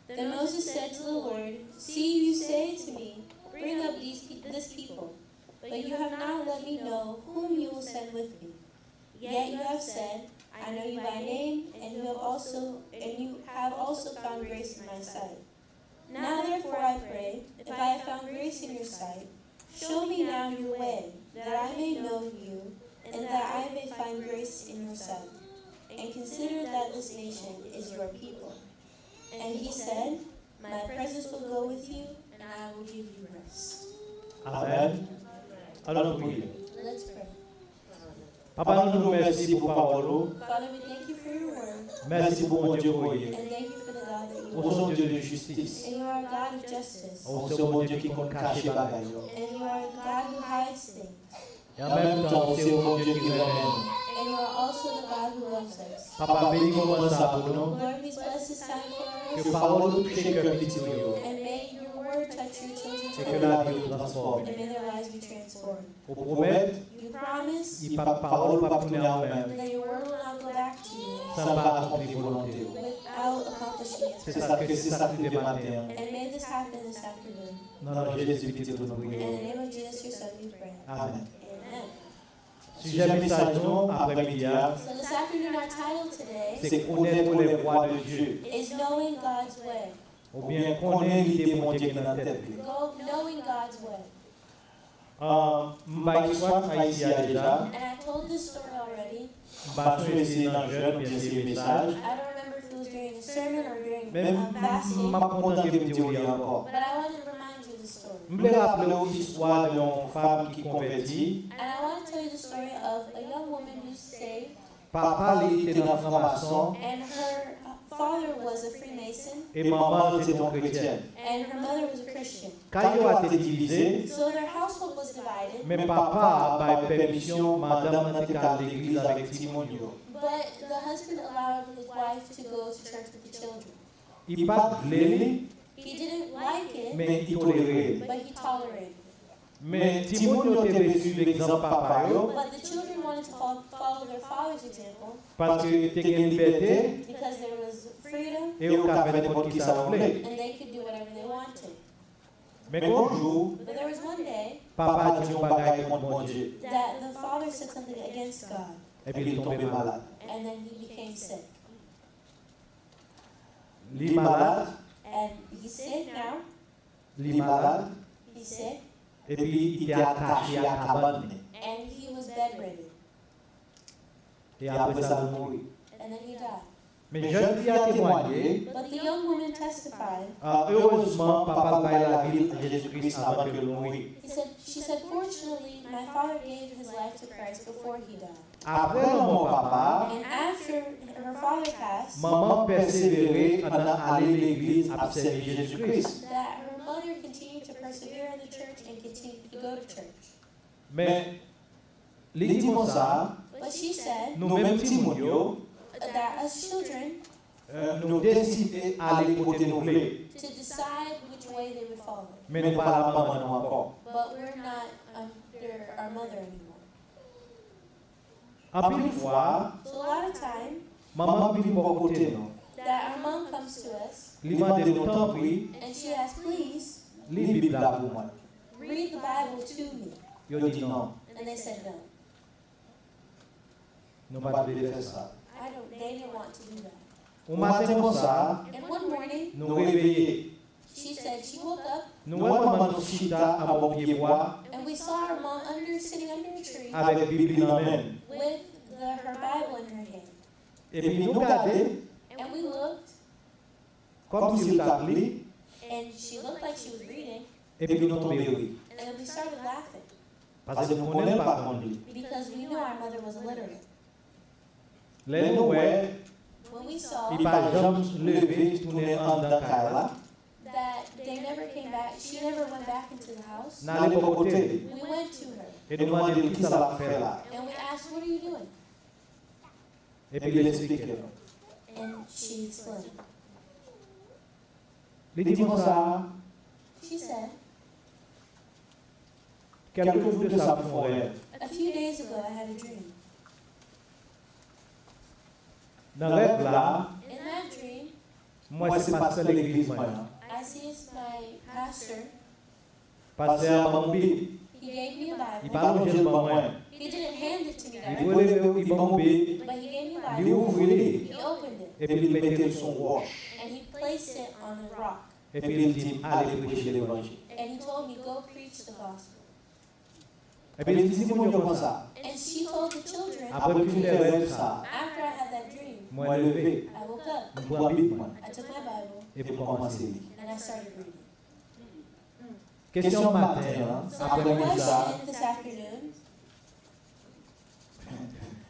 Then Moses said to the Lord, see, you say to me, bring up these, pe- this people, but you have not let me know whom you will send with me. Yet you have said, I know you by name, and you have also and you have also found grace in my sight. Now therefore I pray, if I have found grace in your sight, show me now your way, that I may know you, and that I may find grace in your sight. And consider that this nation is your people. And he said, my presence will go with you, and I will give you rest. Amen. Allons prier. Let's pray. Papa, nou di w mèsi pou pawòl ou. Father, we thank you for your word. Mèsi pou Bondye ke w ye. And thank you for the God that you are. Ou se yon Dye de jistis. And you are a God of justice. Ou se yon Bondye ki konn kache bagay yo. And you are a God who hides things. E an menm tan, ou se yon Bondye ki renmen nou. And you are also the God who loves us. Papa, beni moman sa pou nou. Lord, please bless this time for us. Ke pawòl ou touche kè pitit ou yo. And may your word touch your children's hearts. E ke lavi yo transfòme. And may their lives be transformed. Ou pwomèt, you promise, li p ap, pawòl ou p ap tounen a ou menm, that your word will not go back to you, san l pa akonpli volonte w. Without accomplishing its purpose. Se sa ke, se sa k rive maten an. And may this happen this afternoon. Nan non Jezi, Pitit ou, nou priye. In the name of Jesus, your Son, we pray. Amen. Amen. Sijè mesaj nou aprèmidi a, so this afternoon, our title today, se Connaître les voies de Dieu. Is knowing God's way. oubyen konnen lide Bondye gen nan tèt li. Go knowing God's way. Ah, m bay istwa sa isi a deja. And I told this story already. M pa sonje si se nan jèn oubyen se mesaj. I don't remember if it was during a sermon or during Men a m fasting. M ap kontan ke m di w li ankò. But I want to remind you the story. M vle raple w istwa de yon fanm ki konvèti. And I want to tell you the story of a young woman who's saved. Papa li te nan franmason. And her father was a Freemason. E manman l se te yon kretyèn. And her mother was a Christian. Kay yo a te divize. So their household was divided. Men papa a bay pèmisyon madanm nan te ka al legliz avèk timoun yo. But the husband allowed his wife to go to church with the children. Li pa t vle li, He didn't like it, men li tolere li. But he tolerated it. Men timoun yo te vle suiv egzanp papa yo. But the children wanted to fol- follow their father's example. Paske te gen libète. Because there was freedom. E yo ka fè nenpòt ki sa yo vle. And they could do whatever they wanted. Men yon jou, But there was one day papa di yon bagay kont Bondye. That the father said something against God. Epi li tonbe malad. And then he became sick. Li malad. And he's sick now. Li malad. He's sick. Epi li te atache a kabann li. And he was bedridden. E apre sa, l mouri. And then he died. Men jèn fi a temwaye. But the young woman testified. Ah, erezman, papa l bay lavi l a Jezi Kris anvan ke l mouri. He said, she said, fortunately, my father gave his life to Christ before he died. Apre lanmò papa, And after her father passed, manman pèsevere nan ale legliz ap sèvi Jezi Kris. That her mother continued to persevere in the church and continued to go to church. Men, li di konsa, But she said nou menm timoun yo, that us children eh, nou deside ale kote nou vle. To decide which way they would follow. Men nou pa la manman nou ankò. But we're not under our mother anymore. Anpil fwa, So a lot of time, manman vin bò kote nou. That our mom comes to us Li mande nou, tanpri, and she asks, please, li Bib la pou mwen. Read the Bible to me. Yo di non. And they said no. Nou pa t vle fè sa. I don't, they didn't want to do that. Yon maten konsa, And one morning, nou reveye. She said she woke up Nou wè manman nou chita anba yon pye bwa and we saw her mom under, sitting under a tree avèk Bib li nan men l. With the, her Bible in her hand. Epi nou gade, And we looked, kòmsi l t ap li, and she looked like she was reading, epi nou tonbe ri. And then we started laughing Paske nou konnen l pa konn li. Because we knew our mother was illiterate. Lè nou wè When we saw li pa janm leve tounen anndan kay la, that they never came back, she never went back into the house, n ale bò kote li. We went to her E nou mande l kisa l ap fè la. And we asked, what are you doing? Epi l esplike nou. And she explained. Li di konsa, She said, kèlke jou de sa m fè yon rèv. A few days ago, I had a dream. Nan rèv la, In that dream, m wè se pastè legliz mwen an. I see it's my pastor. Pastè a ban m Bib. He gave me a Bible. Li pa lonje l ban mwen. He didn't hand it to me Li directly, releve l, li ban m Bib. But he gave me a Li Bible. Ouvri li. He opened it. Epi li mete l sou yon wòch. And he placed it on a rock. Epi l di m, ale preche levanjil. And he told me, go preach the gospel. Epi l di timoun yo konsa, And she told the children, apre m fin fè rèv sa, after I had that dream, mwen leve, I woke up, m pran Bib mwen, I took my Bible, epi m kòmanse li. And I started reading. Kesyon maten an, So my aprèmidi sa, question this afternoon,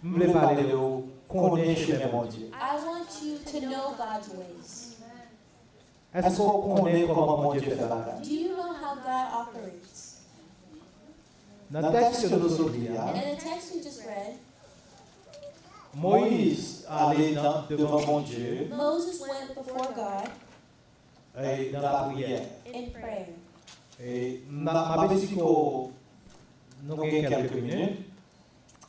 m vle pale de w konnen chemen Bondye. I want you to know God's ways. Èske w konnen kòman Bondye fè bagay? Do you know how God operates? Nan tèks ke nou sot li a, And the text we just read, Moyiz ale nan, devan Bondye, Moses went before God e nan lapriyè. In prayer. E m ap, m ap esplike w, nou gen kèlke minit.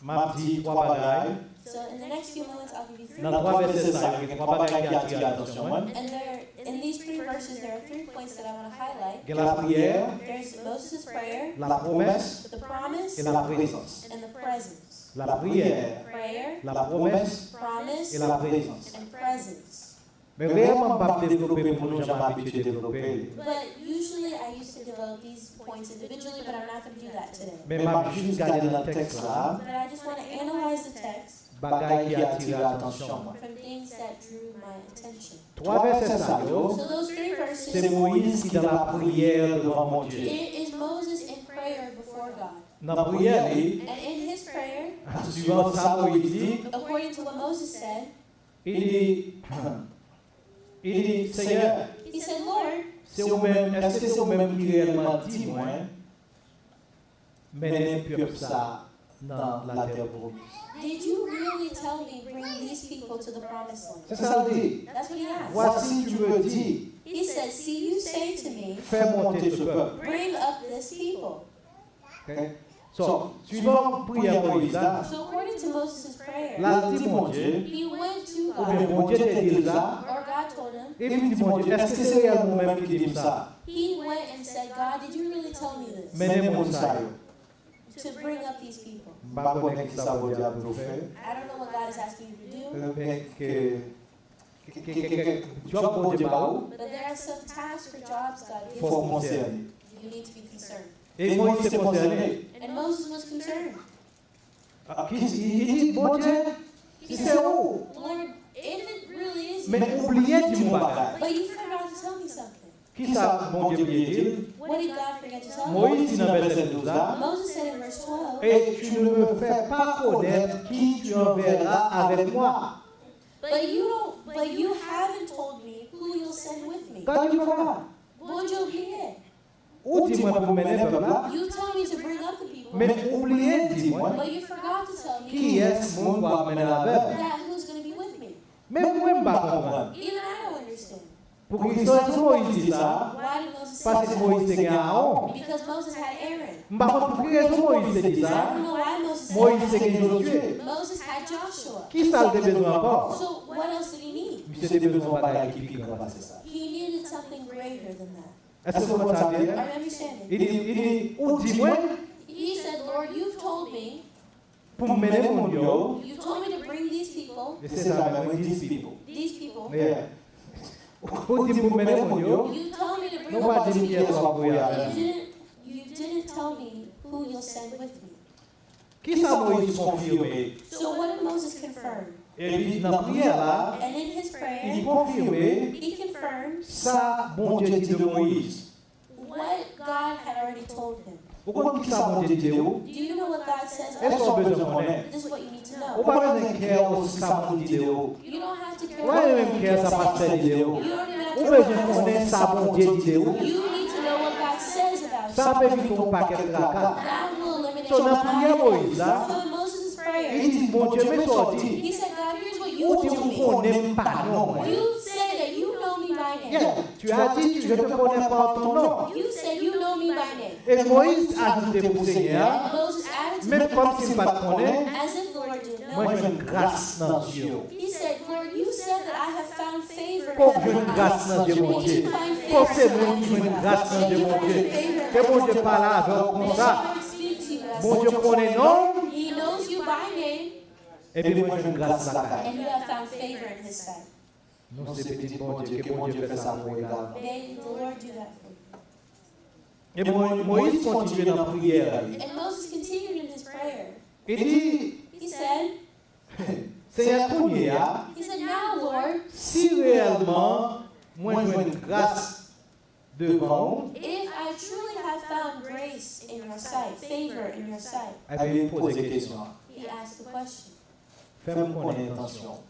M ap di twa bagay. So in the next few moments, I'll give you three Nan twa points. Vèsè sa yo, gen twa bagay ki atire atansyon mwen. And there, in these three verses, there are three points that I want to highlight. Gen lapriyè, There's Moses' prayer, lapwomès, the promise, e laprezans. And the presence. Lapriyè, Prayer, lapwomès, promise, e laprezans. And presence. Men reyèlman, m p ap devlope pou nou jan m abitye devlope l. But usually I used to develop these points individually, but I'm not going to do that today. Men m ap jis gade nan tèks la, But I just want to analyze the text bagay ki atire atansyon mwen. From things that drew my attention. Twa vèsè sa yo, So those three se verses, Moyiz ki nan lapriyè devan Bondye. It is Moses in prayer before God. Nan priyè li, And in his prayer, swivan sa Moyiz di, according to what Moses said, li di, li di, Senyè, he said, Lord, se ou menm, èske se ou menm ki reyèlman di mwen, mennen pèp sa nan latè pwomiz? did you really tell me bring these people to the promised land? Se sa l di. That's what he asked. Voici, tu me dis, He said, see, you say to me, fais monter ce peuple. bring up this people. Ok? So, swivan priyè Moyiz la, So according to Moses' prayer, l al di Bondye, he went to oubyen God, Bondye te di l sa, or God told him, e li di Bondye, èske se reyèlman ou menm ki di m sa? He went and said, God, did you really tell me this? Mennen moun sa yo. To bring up these people. M pa konnen ki sa Bondye ap di w fè, I don't know what God is asking you to do, men ke, ke, ke, ke, ke job Bondye ba ou, but there are some tasks or jobs God gives fò w you. konsène. You need to be concerned. E Moyiz te konsène. And Moses was concerned. Ah, ki, li di, Bondye, si se ou, Lord, if it really is men you, ou bliye di m yon bagay. But you forgot to tell me something. Ki sa Bondye bliye di l? What did God forget to tell me? Moyiz di nan vèsè douz la, Moses said in verse twelve, et tu ne me fais pas connaître qui tu enverras avec moi. but you don't, but you haven't told me who you'll send with me. Gad yon bagay. Bondye oubliye. Ou di mwen pou mennen pèp la, You tell me to bring up the people, men ou bliye di mwen but you forgot to tell me kiyès moun pou ap mennen avè m. that who's going to be with me. Men mwen m pa konprann. Even I don't understand. Pou ki rezon Moyiz di sa? Why did Moses say Paske that? Moyiz te gen Aawon. Because Moses had Aaron. M pa konn pou ki rezon Moyiz te di I sa. don't know why Moses said Moyiz te that. gen Jozye. Moses had Joshua. Ki sa l te bezwen ankò? So what else did he need? Misye te bezwen yon bagay ki pi gran pase sa. He needed something greater than that. Èske w konn sa m di a? Are you understanding? Li di, li di, ou di mwen He said, Lord, you've told me, pou m mennen moun yo. you told me to bring these people, E se sa menm, wi, these people. these people. Yeah. Ou di pou m mennen moun yo. You told me to bring Nou pa di m kiyès w ap voye avè You m. didn't, you didn't tell me who you'll send with me. Ki sa Moyiz konfime? So what did Moses confirm? Epi nan priyè la, And in his li prayer, konfime he confirmed sa Bondye di de Moyiz. what God had already told him. Ou konn ki sa Bondye di de ou? Do you know what God says E sa w about bezwen you? konnen. This is what you need to Ou know. pa bezwen kè ou sa moun di de ou. You don't have to care Ou pa what menm kè sa pastè di de ou. You don't even have Ou to bezwen konnen sa Bondye di de ou. You need to know what God says about Sa you. ap evite yon pakèt traka. That will eliminate So, nan priyè Moyiz la, So in Moses' prayer, li di, Bondye, men sa w di. He said, God, here's what you Ou di told ou me. konnen m pa non mwen. You say that you know me by name. Yeah, tu as dit, je te connais par ton nom. You say you know me by name. E Moyiz ajoute pou Senyè a, Moses added to menm him, kòmsi m pa t konnen, as if the Lord didn't mwen know. Jwenn gras nan zye w. He said, Lord, you said that I have found favor in Kò w jwenn your gras eyes. nan zye Did Bondye? you find Kò w favor se in moun your ki eyes? jwenn gras nan Did zye you Bondye? find favor Ke in Bondye your pale eyes? avè w Did konsa? God speak to you as Bondye you konnen non w, He knows you by name, epi mwen jwenn gras lakay. and you have found favor in His sight. Nou se pitit Bondye, ke Bondye fè sa pou ou egalman. May the Lord do that for you. E Mo- Moyiz kontinye nan priyè li. And Moses continued in his prayer. Li di, He said, Senyè, kounye a, He said, Now, Lord, si reyèlman mwen jwenn gras devan ou, if I truly have found grace in your sight, favor in your sight, epi li poze kesyon an. He asked the question. Fè m konnen entansyon w.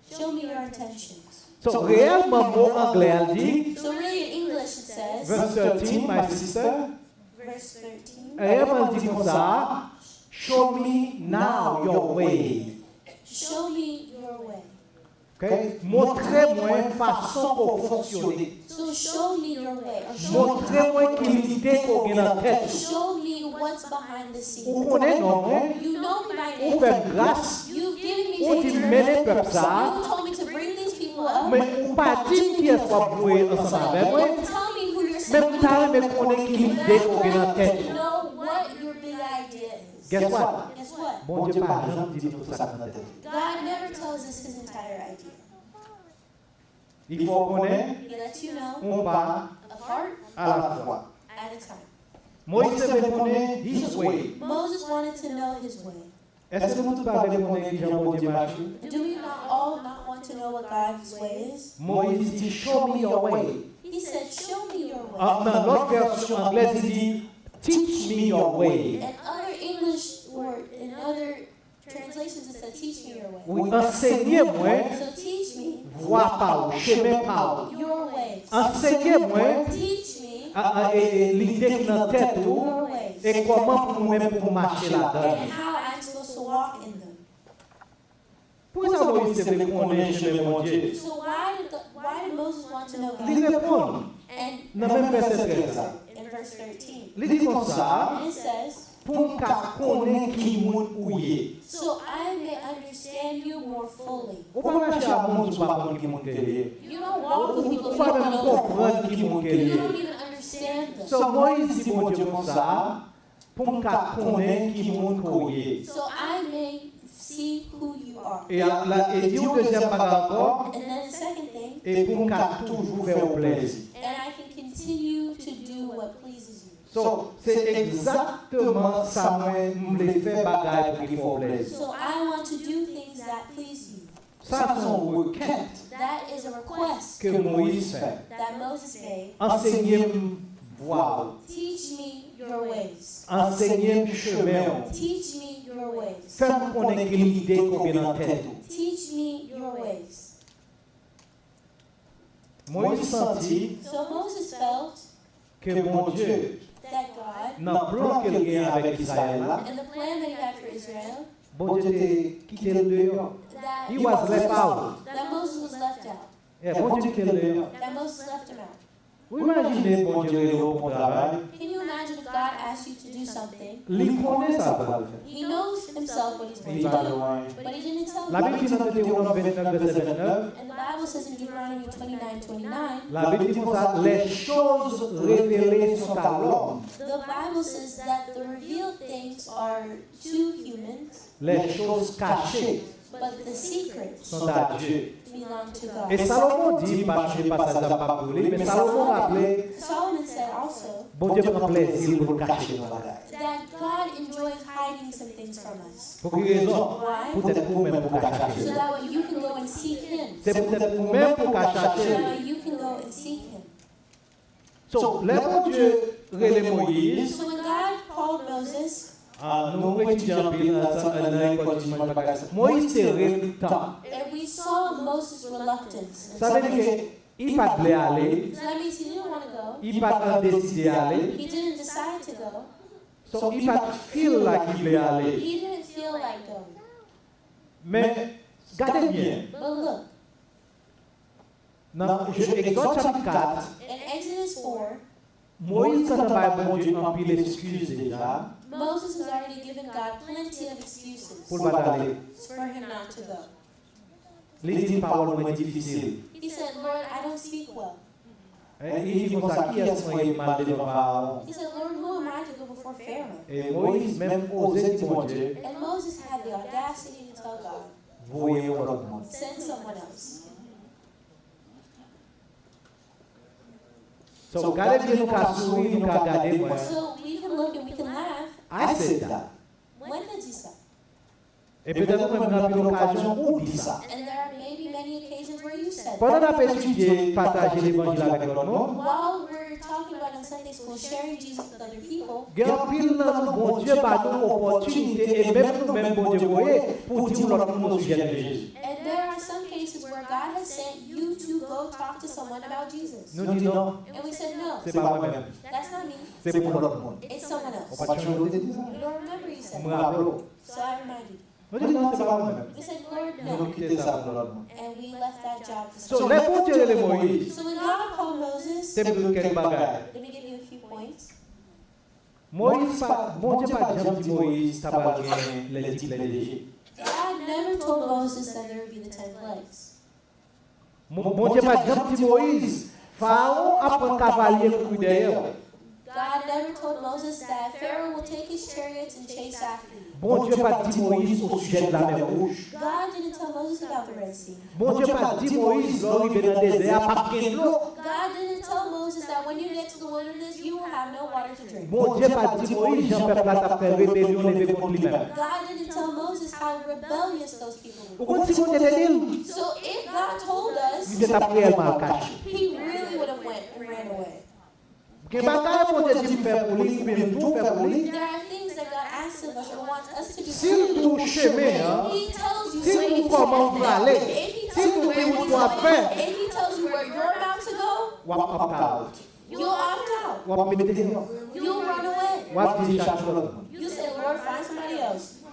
Show me your intentions. So, reyèlman, mo anglè a l di, So really in English it says, verse thirteen, my sister, verse thirteen, reyèlman, l di konsa, show me now your way. Show me your way. Ok? Montre mwen fason pou w fonksyone. So show me your way. Or show me, Montre mwen ki lide ke w gen nan tèt ou. Show me what's behind the Ou scenes. Konnen non mwen, You know me by ou name. Fè m gras, You've given me ou di m favor. Mennen pèp sa a, You told me to bring these people up. Men ou pa di m kiyès w ap voye ansanm avè mwen. Don't tell me who you're Men m sending. ta renmen konnen ki lide ke w gen nan tèt ou. Know what your big idea is. Guess what? Guess what? Bondye pa janm di nou tout sa k nan tèt li. God never tells us his entire idea. Li fè w konnen yon pa alafwa. Moyiz te vle konnen his way. Moses wanted to know his way. Èske nou tout pa vle konnen kijan Bondye mache? Do we not all not want to know what God's way is? Moyiz di, "Show me your way." He said, "Show me your way." An, nan lòt vèsyon anglè, li di, "Teach me your way." And other English or in other translations, it said, "Teach me your way." Wi, ansenye mwen. So teach me. Vwa pa w, chemen pa w. Your ways. Ansenye mwen. Teach me. A, a, e, e, lide ki nan tèt ou, your ways. E kòman pou mwen menm pou m mache ladan. And how I'm supposed to walk in them. Poukisa Moyiz te vle konnen chemen Bondye? So why did, the, why did Moses want to know God? Li reponn nan menm vèsè trèz la. In verse thirteen. Li di konsa, and it says, "Pou m ka konnen ki moun ou ye." So I may understand you more fully. Ou pa mache ak moun si w pa konn ki moun ke l ye. You don't walk with people if you don't know them. Ou pa menm konprann ki moun ke l ye. You don't even understand them. So Moyiz di Bondye konsa, "Pou m ka konnen ki moun ke w ye." So I may see who you are. E a, la, e di yon dezyèm bagay ankò, and then the second thing, e pou m ka toujou fè w plezi. And I can continue to do what pleases you. So, se egzakteman sa mwen m vle fè, bagay pou ki fè w plezi. So I want to do things that please you. Sa se yon rekèt. That is a request ke Moyiz fè. That Moses made. Ansenye m vwa w. Teach me your ways. Ansenye m chemen w. Teach me your ways. Fè m konnen ki lide k gen nan tèt ou. Teach me your ways. Moyiz santi, so Moses felt, ke Bondye, that God, nan plan ke l gen avèk Izrayèl la, and the plan that he had for Israel, Bondye te kite l deyò. That he was left out. That Moses was left out. Yeah, Bondye kite l deyò. That Moses left him out. Ou imajine Bondye rele w pou yon travay. Can you imagine if God asked you to do something? Li konnen sa l pral fè. He knows himself what he's going to do. Li pa di w anyen. But he didn't tell you. Labib di nan Detewonòm vennèf, vèsè vennèf. And the Bible says in Deuteronomy twenty-nine twenty-nine, Labib di konsa, "Les choses révélées sont à l'homme." The Bible says that the revealed things are to humans. Les choses cachées But the secrets sont à Dieu. Belong to God. E Salomon di, m pa chonje pasaj la, m p ap rele, men Salomon raple, Solomon said also Bondye pran plezi l pou l kache nou bagay. That God enjoys hiding some things from us. Pou ki rezon? Why? Poutèt pou ou menm pou w ka chache l. So that way you can go and seek him. Se poutèt ou menm pou w ka chache l. So that way you can go and seek him. So, lè Bondye rele Moyiz, so when God called Moses, ah, nou etidye anpil nan, nan lekòl dimanch bagay sa. Moyiz te relutan. And we saw Moses' reluctance. Sa vle di ke li pa t vle ale. So that means he didn't want to go. Li pa t deside ale. He didn't decide to go. So, li pa t feel like li vle ale. He didn't feel like going. Men, gade byen. But look. Nan Egzòd chapit kat, in Exodus four, Moyiz gentan bay Bondye anpil eskiz deja. Moses has already given God plenty of excuses pou l pa t ale. For him not to go. Li di, "Pawòl mwen difisil." He said, "Lord, I don't speak well." E li di konsa, "Kiyès mwen ye m al devan Farawon?" He said, "Lord, who am I to go before Pharaoh?" E Moyiz menm oze di Bondye, and Moses had the audacity to tell God, "Voye yon lòt moun." Send someone else. So, gade byen, nou ka souri, nou ka gade mwen. So we can look and we can laugh. I said that. Mwen te di sa. E petèt ou menm nan anpil okazyon ou di sa. And there are maybe many occasions where you said that. Pandan n ap etidye pataje levanjil avèk lòt moun, while we're talking about in Sunday school, sharing Jesus with other people, gen anpil nan nou, Bondye ba nou opòtinite, e menm nou menm Bondye voye pou di yon lòt moun osijè de Jezi. And there are some cases where God has sent you to go talk to someone about Jesus. Nou di non. And we said, "No, se pa mwen menm. That's not me." Se pou lòt moun. It's someone else." Ou pa t chonje ou te di sa? You don't remember you said that. M raple w. So I remind you. Nou di non, se pa mwen menm. We said, "Lord, no." Nou kite sa pou lòt moun. And we left that job for someone else. So, lè Bondye rele Moyiz, so when God called Moses, te m di w kèk bagay. Let me give you a few points. Moyiz pa, Bondye pa t janm di Moyiz ta pral gen les dix plaies d'Égypte. God never told Moses that there would be the ten plagues. Mo-, Bondye pa t janm di Moyiz, Farawon ap pran kavalye kouri dèyè w. God never told Moses that Pharaoh will take his chariots and chase after you. Bondye pa t di Moyiz osijè de Lamè Wouj. God didn't tell Moses about the Red Sea. Bondye pa t di Moyiz lè w rive nan dezè a p ap gen dlo. God didn't tell Moses that when you get to the wilderness, you will have no water to drink. Bondye pa t di Moyiz jan pèp la t ap fè rebelyon leve kont li menm. God didn't tell Moses how rebellious those people were. Ou konn si Bondye te di l? So if God told us, Misye t ap reyèlman al kache. He really would have went and ran away. Gen bagay Bondye di m fè pou li oubyen m tou fè pou li. There are things that God asks of us or wants us to do. Si l di w chemen an, He tells you si l di w ways. Kòman w prale, If He si l tells di you w ki where wout you w ap go, fè, if He tells you where you're about to go, w ap opt out. you'll opt out. W ap mete deyò. You'll run away. W ap di chache lòt moun. You say, Lord, find somebody else.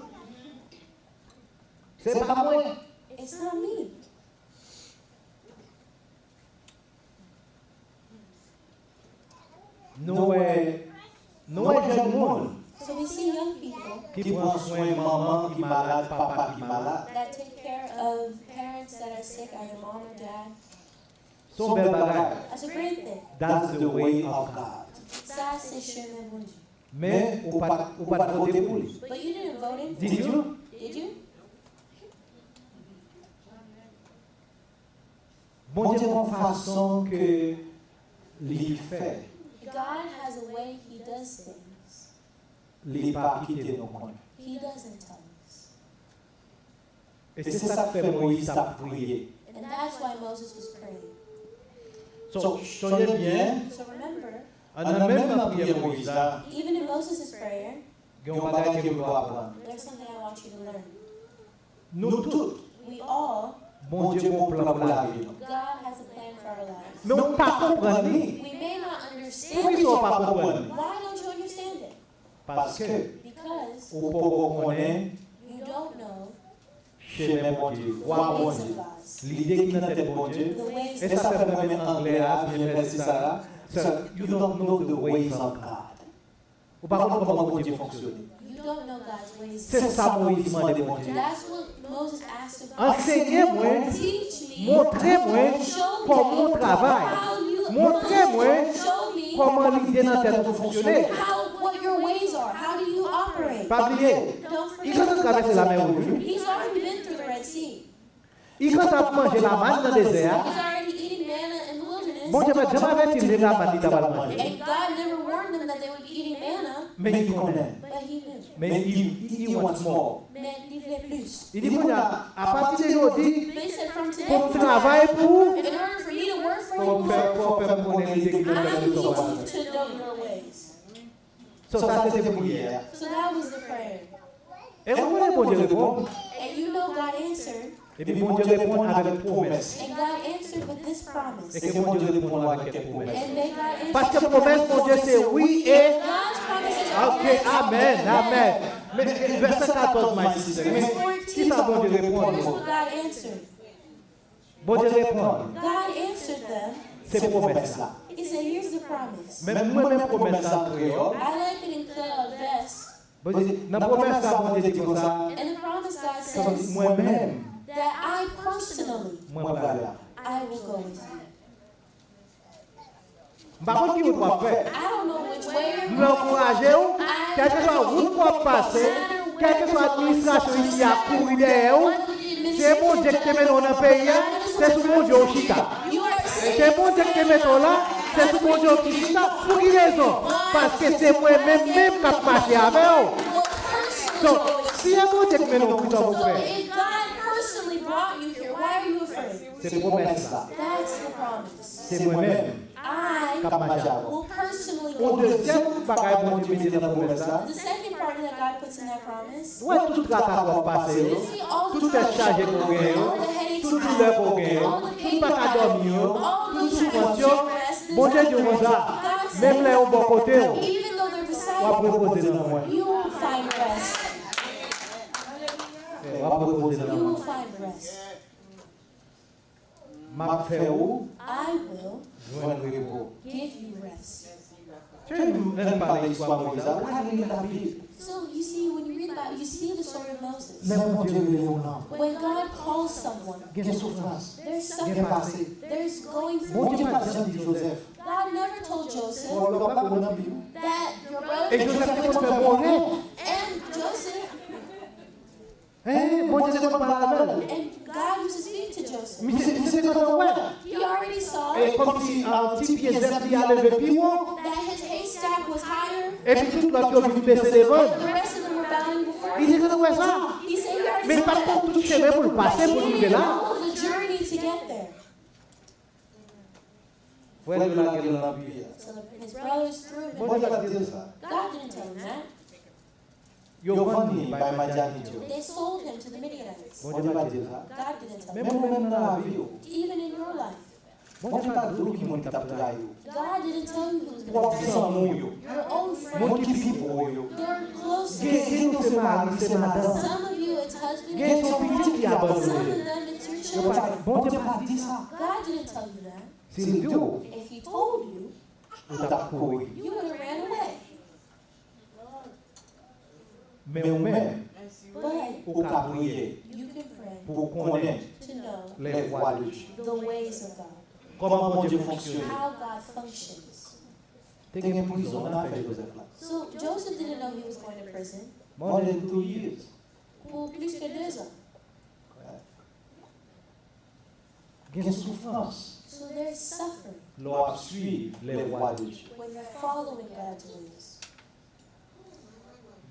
Se pa mwen. It's not me. Nou wè, nou wè jèn moun So we see young people ki pran swen manman ki malad, papa ki malad. That take care of parents that are sick, either mom or dad. Se yon bèl bagay. That's a great thing. That's the way of God. Sa se chemen Bondye. Men ou pa t, ou pa t vote pou li. But you didn't vote him. Did you? Did you? Bondye gen yon fason ke li fè. God has a way He does things. Li pa kite nou konnen. He doesn't tell us. E se sa k fè Moyiz t ap priye. And that's why Moses was praying. So, sonje byen, So remember, an nan menm nan priyè Moyiz la, even in Moses' prayer, gen yon bagay ke m vle aprann. there's something I want you to learn. Nou tout, We all, Bondye gen yon plan pou lavi nou. God has a plan for our lives. Men ou pa konprann li. We may not Poukisa understand w pa konprann li? Why don't you understand it? Paske Because ou poko konnen you don't know chemen Bondye, vwa the ways Bondye, of God. Lide ki nan tèt Bondye. The ways E sa fè mwen renmen anglè a, byen mèsi Sara. So, you don't know the ways of God. Ou pa konn kòman Bondye fonksyone. You don't know God's ways. Se sa Moyiz mande Bondye. That's what Moses asked of God. Ansenye mwen, Teach me. Montre mwen Show me kòman w travay. How you Montre mwen show me kòman lide nan tèt ou fonksyone. How, what your ways are. How do you operate? Pa bliye, Don't li forget. gentan travèse Lamè Wouj, wi. He's already been through the Red Sea. Li gentan ap manje lamann nan dezè a. He's already eating manna in the wilderness. Bondye pa t janm avèti l de lamann li ta pral manje. And God never warned them that they would be eating manna, Men li konnen. But he knew. Men he, he wants more. Men li vle plis. Li di kounye a, apati de jodi, But he said, from today, pou m travay pou ou, in order for me to work for fò w you, fè, fò w fè m konnen lide ki nan I tèt need ou. to know your ways. So sa se te priyè a. So that was the prayer. E ou konnen Bondye reponn. And you know God answered. Epi Bondye reponn avèk pwomès. And God answered with this promise. E ke Bondye reponn ou avèk kèk pwomès. And may God answer Paske to pwomès Bondye se wi e. God's promises are Ok, amèn, amèn. Men vèsè katòz, my sister. Men kisa Bondye reponn Here's nou? What God answered. Bondye reponn. God answered them. Se pwomès la. He said, here's the promise. Men mwen men pwomès la an kreyòl. I like it in the best. Bondye, nan pwomès la, Bondye di konsa, And the promise God konsa, says mwen menm, that I personally, mwen prale a. I will go with you. M pa konn ki wout w ap fè. I don't know which way you're M vle ankouraje w, kèlkeswa wout w ap pase, kèlkeswa administrasyon isi a kouri dèyè w, se Bondye ki te mennen w nan peyi a, se sou Bondye w chita. Se Bondye ki te mete w la, se sou Bondye w ki chita. Pou ki rezon? Paske se mwen menm menm k ap mache avè w. So, si e Bondye ki mennen w, kisa w pou fè? If God personally brought you here, why are you afraid? Se pwomès la. That's the promise. Se mwen menm I k ap mache avè w. Will personally Yon go with you. Dezyèm bagay Bondye mete nan pwomès la, The second part that God puts in that promise, ou wè tout traka k w ap pase yo, tout tèt chaje k w gen yo, tout doulè k w gen yo, tout pa ka dòmi yo, tout soufrans yo, Bondye di w konsa, menm lè yo bò kote w, even though they're beside w ap you, repoze nan mwen. You will find rest. W ap repoze nan You mwen. Will find rest. M ap fè ou I will jwenn repo. Give you rest. Chè, lè n pale istwa Moyiz la, ou ka li Labib. So you see, when you read about, you see the story of Moses. Lè Bondye rele w lan, When God calls someone, gen soufrans, there's gen suffering. Pase. There's going through. Bondye pa t janm di Jozèf, God never told Joseph Fò lòk la bon nan vi w. that your E brother Joseph te konn fè bon rèv. And Joseph Hein, Bondye te konn pale avè l. And God used to speak to Joseph. Misye misye te konn wè. He already saw E kòmsi ah, ti pye zèb li a leve pi wo. That his haystack was higher Epi tout lòt yo vin bese devan and the rest of them were bowing before l. Li te him. konn wè sa. He said, "You already Men l saw pa t konn that." tout chemen pou l pase pou l He rive didn't la. know the journey to get there. Frè yo lage l nan pye a. So the, his brothers threw him in Bondye the pa pit. t di l sa. God didn't tell him that. Yo vann li bay Madyanit yo. They sold him to the Midianites. Bondye pa t di l sa. God didn't tell Men him. Ou menm nan lavi w, Even in your life, Bondye pa t di w ki moun ki t ap trayi w. God didn't tell you who was going Pwòp to betray you. zanmi w yo, Your own moun ki friends, pi pwo yo, they're close to gen gen you. Nou se mari, se madanm. Some of you, it's husband. Gen se yon pitit ki Some abandone. of them, it's your Yo pa, children. Bondye pa t di sa. God didn't tell you that. Si l di w, If he told you, ou t ap kouri. You would have ran away. Men ou menm, But ou ka priye you can pray pou w konnen to know lè vwa de Dye. The ways of God, Kòman Bondye fonksyone. How God functions. Te gen prizon nan afè Jozèf la. So Joseph didn't know he was going to prison More than two years. Pour plus que deux ans. Gen soufrans. So there's suffering Lè w ap swiv lè vwa de Dye. When you're following God's ways.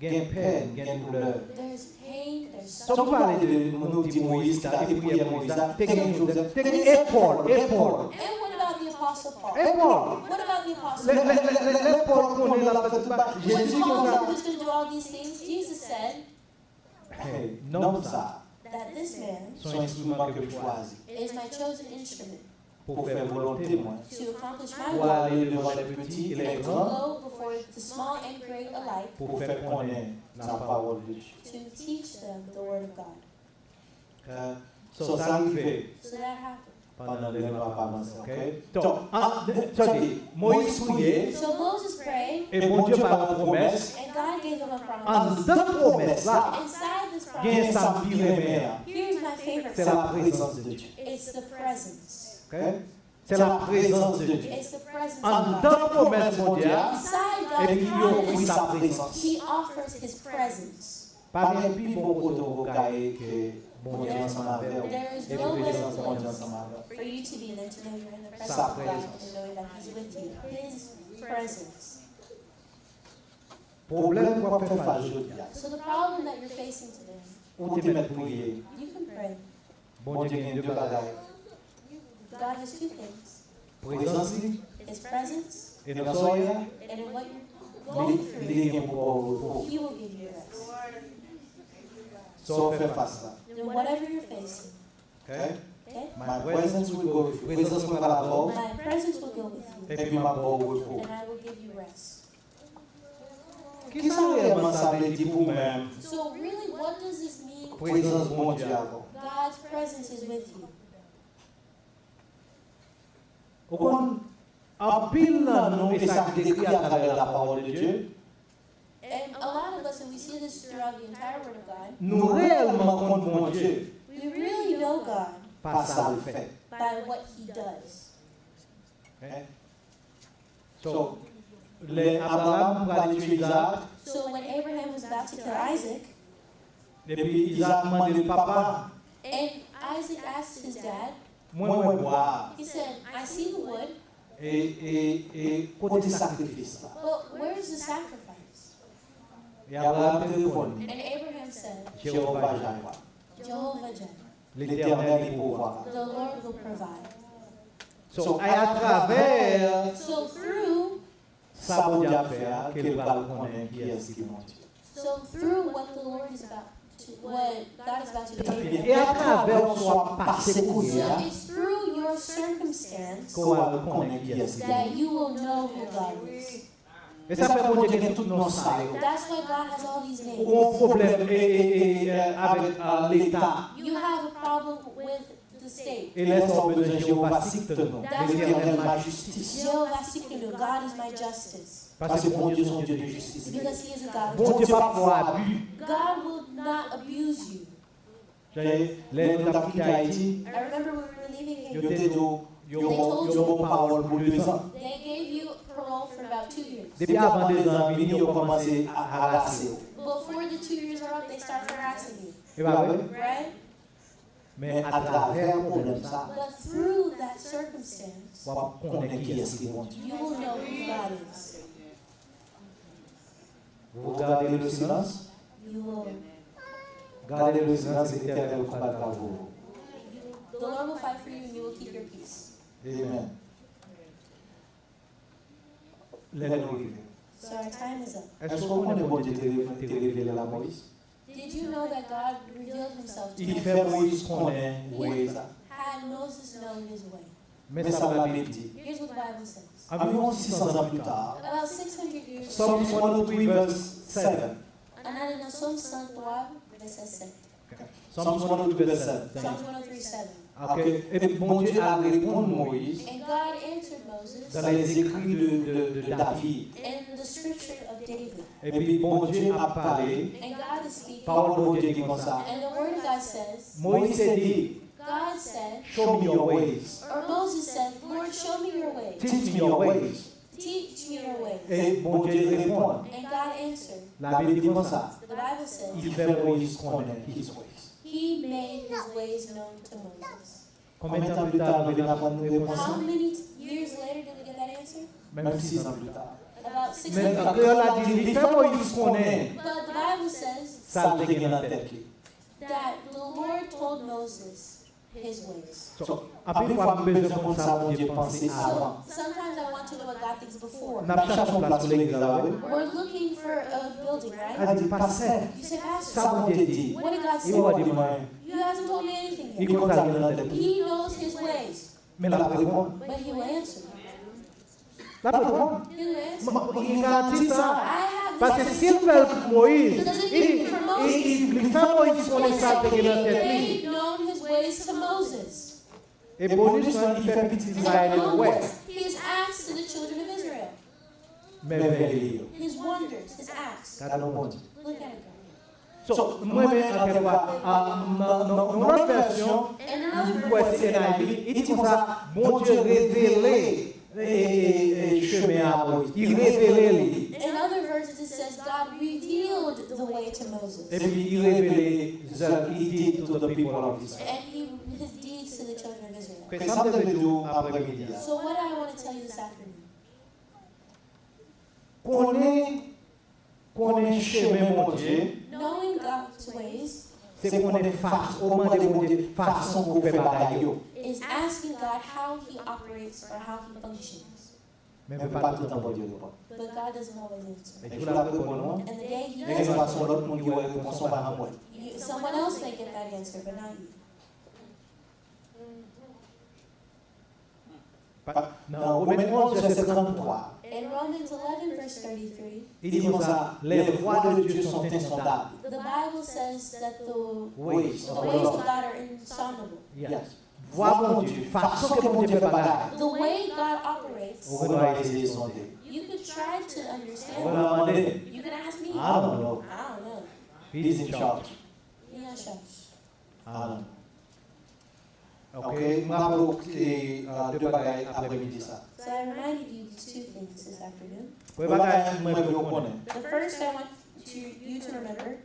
Gen pèn, gen doulè. There's pain, there's Sa nou suffering. Pale de nou di Moyiz ki ta te priyè Moyiz la, te gen Jozèf, te gen Pòl, e Pòl. And what about the Apostle Paul? E Pòl. What about the Apostle Lè Paul? lè- lè- lè- lè Pòl konnen l ap fè tout bagay, Jezi Paul konn sa. Said he was going to do all these things. Jesus said Hey, nonm sa that this man se yon enstriman ke m chwazi is my chosen instrument pou fè volonte mwen, to accomplish my pou will, ale devan lè peti e lè to gran, go before the small and great alike, pou fè konnen la pawòl de Dye. To teach them the word of God. Eh, So sa rive So that happened. Pandan lè nou ap avanse, ok? Ton, ah, tande, Moyiz priye, So Moses prayed, e Bondye ba l yon pwomès. And God gave him a promise. Anndan pwomès la, Inside this gen promise, sa m pi renmen an. Here's my favorite Se la promise. Prezans de Dye. It's the presence. Ok? Se la prezans de Dye. It's the presence of Anndan God. Pwomès Bondye a, Inside epi God's li ofri sa promise, prezans. He offers His presence. Pa gen pi bon kote w ka ye ke Bondye ansanm avè w, There is epi no better prezans Bondye place ansanm avè w. For you to be than to know you're in the Sa presence of God prezans. and knowing that He's with you. His presence. Pwoblèm w ap fè fas jodi a, So the problem that you're facing today, ou te mèt priye. You can pray. Bondye gen de bagay. God has two things. Prezans li, His presence, e nan sa w ye a, and in what you're li, going li through, gen pou ba w repo. He will give you rest. Sa w fè fas la. And whatever you're facing, Ok? Okay? My presence will go with you. Prezans mwen pral avè w, My presence will go with you, epi m ap ba w repo. And I will give you rest. Kisa reyèlman sa vle di pou mwen? So really, what does this mean? Prezans Bondye avè w. God's presence is with you. Ou konn, anpil nan nou, e sa k dekri atravè la parole de Dieu, And a lot of us, and we see this throughout the entire Word of God, nou reyèlman konn Bondye we really know God pa sa l fè. By what He does. Ok? So, lè Abraham pral tiye Izaak, So when Abraham was about to kill Isaac, epi Izaak mande l, "Papa, and Isaac asked his dad, mwen wè bwa a, he said, "I see the wood, e, e, e kote sakrifis la?" But where's the sacrifice?" E Abraham te reponn li, And Abraham said, "Jewova Jawa, "Jehovah Jireh, Letènèl li pouvwa." The Lord will provide." So, e atravè So through, sa Bondye ap fè a, ke l pral konnen kiyès ki Bondye. So through what the Lord is about to, what God is about to do, E atravè w sa w ap pase kounye a, it's through your circumstance ke w al konnen kiyès ki Bondye. That you will know who God is. E sa fè Bondye gen tout non sa yo. That's why God has all these Ou names. gen yon pwoblèm e, e, e, e, avèk a, Leta. You have a problem with the state. E lè sa w bezwen Jewova Siktono, Letènèl ma jistis. Jehovah Tsidkenu, God is my justice. Paske Bondye se yon Dye de jistis. Because He is a God of Bondye justice. P ap fè abi. God will not abuse you. Lè nou t ap kite Ayiti, I remember when we were leaving yo Haiti, te di w, Yo ba w pawòl pou dezan. They gave you parole for about two years. Depi avan dezan an vini, yo kòmanse a- harase w. Before the two years are up, they start harassing you. E pa vre? Right? Men atravè pwoblèm sa, But through that circumstance, w ap konnen kiyès ki Bondye. You will know who God is. Vous gardez le silence. You will. Gardez le silence et l'Éternel combattra pour vous. You, the Lord will fight for you and you will keep your peace. Amen. Lè nou rive. So our time is up. Èske w konnen Bondye te re- te revele l a Moyiz? Did you know that God revealed himself to Moses? Li fè Moyiz konnen woye sa. Had Moses known his way. Men sa Labib di. Here's what the Bible says. Anviwon sis san zan pita, About six hundred years Psalms one oh three verse seven. Ann ale nan Sòm san twa, vèsè sèt. Psalms one oh three verse seven. Psalms one oh three seven. Ok. Epi Bondye al reponn Moyiz And God answered Moses dans les écrits de, de, de David. In the scripture of David. Epi Bondye ap pale, And God is speaking. Pawòl Bondye di konsa. And the word of God says, Moyiz te di, God said, Show me your ways. Or Moses said, Lord, show me your way. Teach me your ways. Teach me your way. E Bondye reponn. And God answered. Labib di konsa, The Bible says, Li fè Moyiz konnen his ways. He made his ways known to Moses. Konbyen tan pita nou vin aprann nou repons How lan? Many t- years later did we get that answer? Menm sis zan pita. About six Men months. Kreyòl la di, li fè Moyiz konnen But the Bible says sa l te gen nan tèt li. That the Lord told Moses his ways. So, anpil fwa, m bezwen konn sa Bondye panse avan. Sometimes I want to know what God thinks before. N ap chache yon plas pou legliz la, wi. We're looking for a building, right? A di, pastè, You say, Pastor, sa Bondye di, what did God li say? Poko di mwen. You hasn't told me anything yet. Li konn sa ki nan tèt li. He knows his ways. Men l ap reponn. But he will answer. L ap reponn. He will answer. M gen garanti sa. I have Paske si l fè l pou Moyiz, Because if li, you do it for li, Moses, li, li fè Moyiz konnen sa l te gen nan tèt li. Made known his ways to Moses. E bonis lan, li fè pitit Izrayèl yo wè. He has asked to the children of Israel. Mèvèy li yo. His wonders, his acts. Gade yon Bondye. Look at God. So, mwen menm, an kèk fwa, a, nan, nan, nan yon lòt vèsyon, m kwè se N I V, li di konsa, Bondye revele, e, e, e, chemen a Moyiz. Li revele li. In other versions, it says God revealed the way to Moses. Epi li revele zèv, he did to the people of Israel. And he, his deeds to the children of Israel. Ke sa m te vle di w aprèmidi a. So what I want to tell you this afternoon, Konnen, konnen chemen Bondye, Knowing God's ways se konnen fason, ou mande Bondye fason pou fè bagay yo. Is asking God how he operates or how he functions. Men pa tout tan Bondye reponn. But God doesn't always answer. E jou l ap reponn ou an, And the day he gen does, yon fason lòt moun ki wè repons ou pa janm wè. You, someone else may get that answer, but not you. Pa- Nan Women onz, vèsè tranntwa, In Romans eleven, verse thirty-three, li di konsa, les voies de Dieu sont insondables. The Bible says that the, Ways the of ways God. Of God are insondable. Yes. Vwa Bondye, fason ke Bondye fè bagay, The way God operates, ou gen dwa eseye sonde. You could try to understand. Ou gen dwa mande. You can ask me. I don't know. I don't know. He's in charge. Li an chaj. Amen. Ok, m raple w, e, de bagay aprèmidi sa. So I reminded you these two things this afternoon. Premye bagay mwen vle w konnen. The first I want to, you to remember.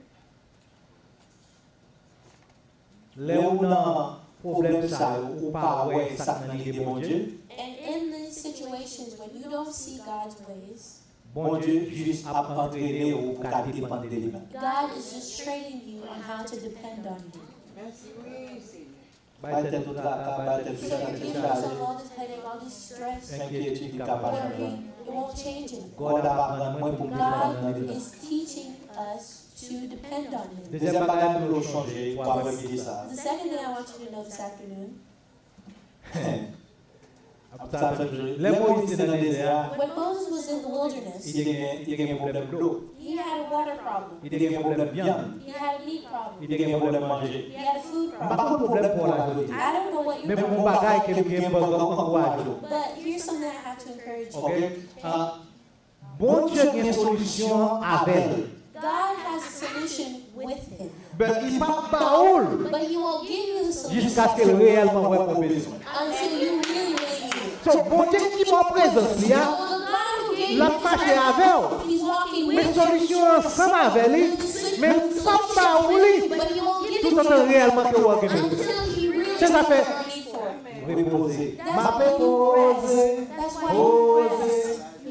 Lè ou nan pwoblèm sa yo, ou pa wè sa k nan lide Bondye. And in these situations when you don't see God's ways, Bondye jis ap antrene w pou w ka depann de li menm. God is just training you on how to depend on him. Bay tèt ou traka, bay tèt ou chaje, all this headache, all this stress, enkyetid ki ka pa chanje. It won't change it. God ap aprann mwen pou m depann nan li. God is teaching us to depend on him. Dezyèm bagay m vle w chonje pou aprèmidi sa. The second thing I want you to know this afternoon, Ap sa fè m jwe. Lè Moyiz te nan dezè a, When Moses was in the wilderness, li te gen, li te gen pwoblèm dlo. He had a water problem. Li te gen pwoblèm vyann. He had a meat problem. Li te gen pwoblèm manje. He had a food problem. M pa konn pwoblèm pa w la jodi. I don't know what your problem is. Men m gen yon bagay ke m gen pou ankouraje w. But here's something I have to encourage you. Ok? Ah, Bondye gen solisyon an avè l. God has a solution with him. But li p ap ba ou l. But he won't give you the solution. Jiskaske l reyèlman wè w bezwen. Until you really, really So, Bondye ki ba w prezans li a, l ap mache avè w. Men solisyon an ansanm avè li, men l p ap ba ou li toutotan reyèlman ke w a gen bezwen. Se sa fè, repoze. M ape poze, poze,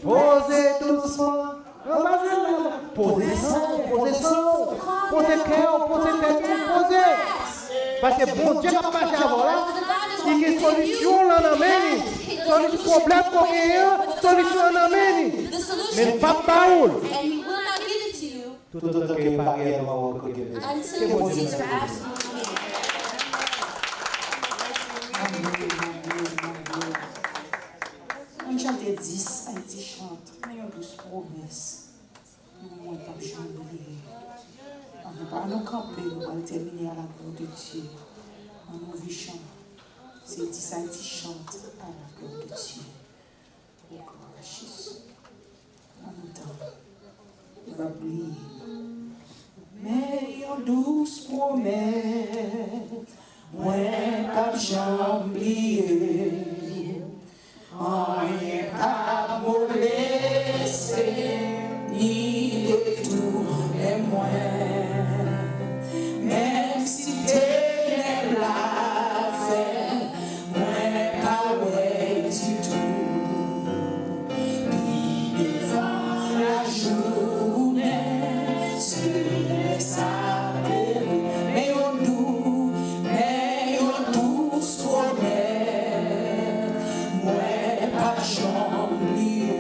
poze dousman. Anba zèl la, poze san w, poze san w, poze kè w, poze tèt ou, poze. Paske Bondye k ap mache avè w la, li gen solisyon w lan nan men li. Solisyon pwoblèm ke w genyen an, solisyon an nan men li. Men l p ap ba ou l. Toutotan ke li pa reyèlman wè w ke w gen bezwen. Ke Bondye beni w. Ann chante dis, Ayiti chante. Men yon dous pwomès. Mwen p ap janm bliye. Ann nou pa nou kanpe, nou pral tèmine à la gloire de Dieu. Ann nou vi chan. Se dis Ayiti chante à la gloire de Dieu. O glwa a Jezi. Ann nou tann. Nou p ap bliye. Men yon dous pwomès. Mwen p ap janm bliye. Anyen p ap moleste ni detounen mwen. Menm si tenèb la fè mwen pa wè ditou. Pi devan lajounen, se lè sa klere. Men yon dou, men yon dous pwomès, mwen p ap janm bliye.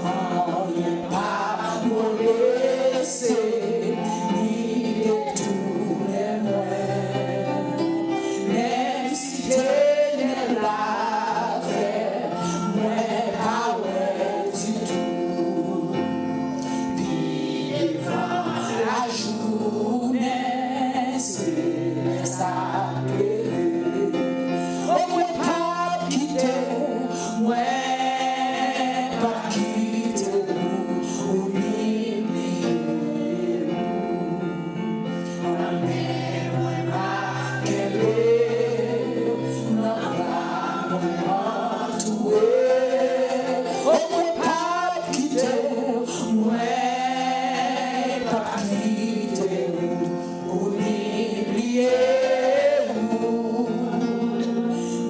Anyen p ap moleste ni detounen mwen. Menm si tenèb la fè mwen pa wè ditou. Pi devan lajounen, se lè sa klere. O mwen p ap kite w, mwen p ap kite w, ou ni bliye m. Anmè mwen m ap kenbe w nan bra mwen antoure. O mwen p ap kite w, mwen p ap kite w, ou ni bliye w.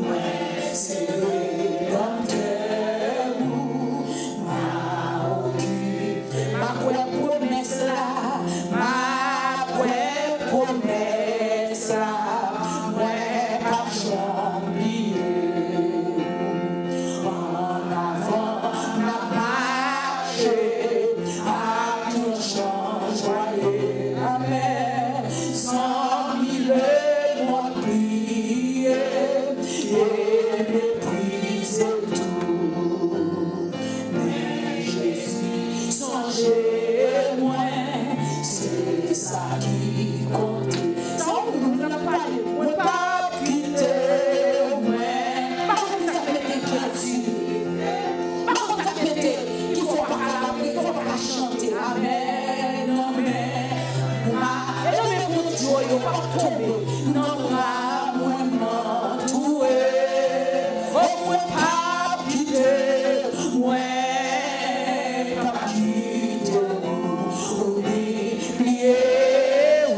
Mwen se redanmtè ou, m a okipe. M a kwè pwomès la, m a kwè pwomès la, mwen p ap janm bliye. Annavan, n ap mache ak yon chan jwaye. Amèn. Zanmi lemonn bliye e meprize tou. Men Jezi sonje mwen, se sa ki konte. Sa yon moun nan pale, mwen p ap kite w, mwen. Pa konn sa k mete grati. Pa konn sa k mete ki fè w pa ka lapriyè, ki fè w pa ka chante. Amèn, amèn. Mwen, e nan men Bondye w ye, w p ap tonbe. Nan bra mwen m antoure. O mwen p ap kite w, mwen p ap kite w, ou ni bliye w.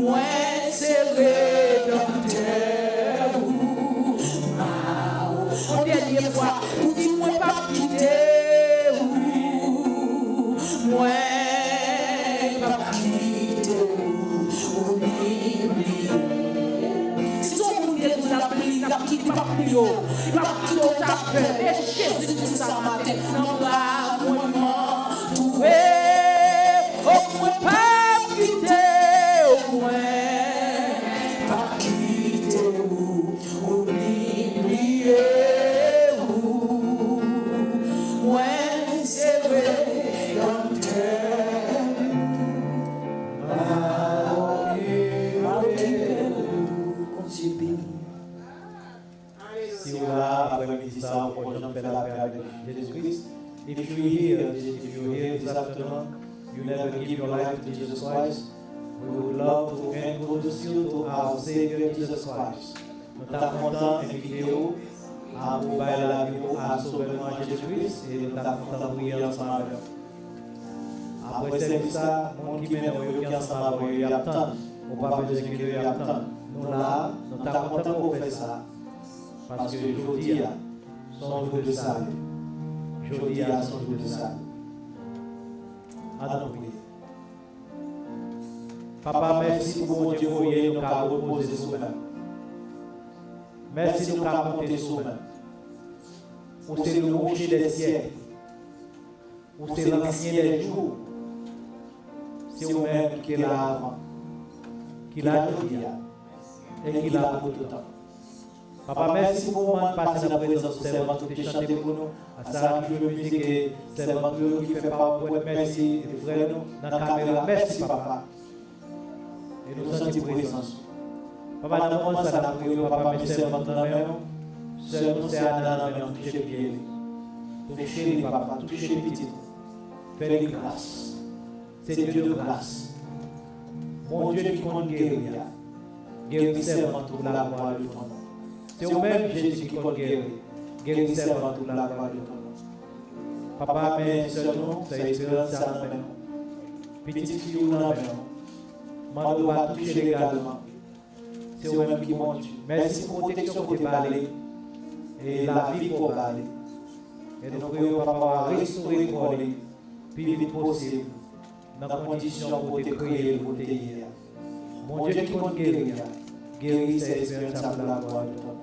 Mwen se redanmtè ou. Ma ou, yon dènye fwa, pou di mwen p ap kite w. Mwen p ap kite w, ou ni bliye. Si se yon moun ki te di w l ap bliye, l ap kite, li p ap bliye w. Li p ap kite w ta pè. E Jezi di w sa maten, nan bra mwen m antoure. O mwen p ap kite w, mwen p ap kite w, ou ni bliye w. Mwen se redanmtè. Bondye beni. Si w la aprè midi sa, ou poko janm fè lapè avèk Jezi Kris. If you're here, if you're here this afternoon, you never give your life to Jesus Christ, we would love to introduce you to our Savior Jesus Christ. Nou ta kontan envite w a ou bay lavi w a Sovè nou an Jezi Kris e nou ta kontan priye ansanm avè w. Apre sèvis la, moun ki mennen w yo ki ansanm avè w yo, y ap tann. Ou pa bezwen kite yo, y ap tann. Nou la, nou ta kontan pou w fè sa. Paske jodi a, se yon jou de sali. Jodi a, se yon jou de sali. Ann nou priye. Papa, mèsi pou Bondye voye nou ka repoze sou men. Mèsi nou ka konte sou men. Ou se le rocher des siècles. Ou se l'ancien des jours. Se ou menm ki te la avan, ki la jodi a, e ki la pou toutan. Papa, mèsi pou moman n pase nan prezans ou, sèvant ou te chante pou nou. A sa ki jwe mizik e sèvant ou yo ki fè PowerPoint, mèsi e frè nou nan kamera, mèsi papa. E nou santi prezans ou. Papa, nan moman sa n ap priye w, papa, met sèvant nan men w. Sè nou, sè Ana nan men w, touche pye li. Touche li, papa, touche pitit ou. Fè li gras. Se Dye de gras. Bondye ki konn geri a, geri sèvant ou pou laglwa de ton non. Se ou menm, Jezi, ki konn geri. Geri sèvant ou pou laglwa de ton non. Papa, men sè nou, sè Esperanza nan men w. Pitit fi w nan men w. Mande w va touche l egalman. Se ou menm ki Bondye. Mèsi pou pwoteksyon ke w te ba li e lavi ke w ba li. E nou priye w, papa, w a restore kò li pi vit posib nan kondisyon ke w te kreye l pou l te ye a. Bondye ki konn geri a, geri sè Esperanza pou laglwa de ton non.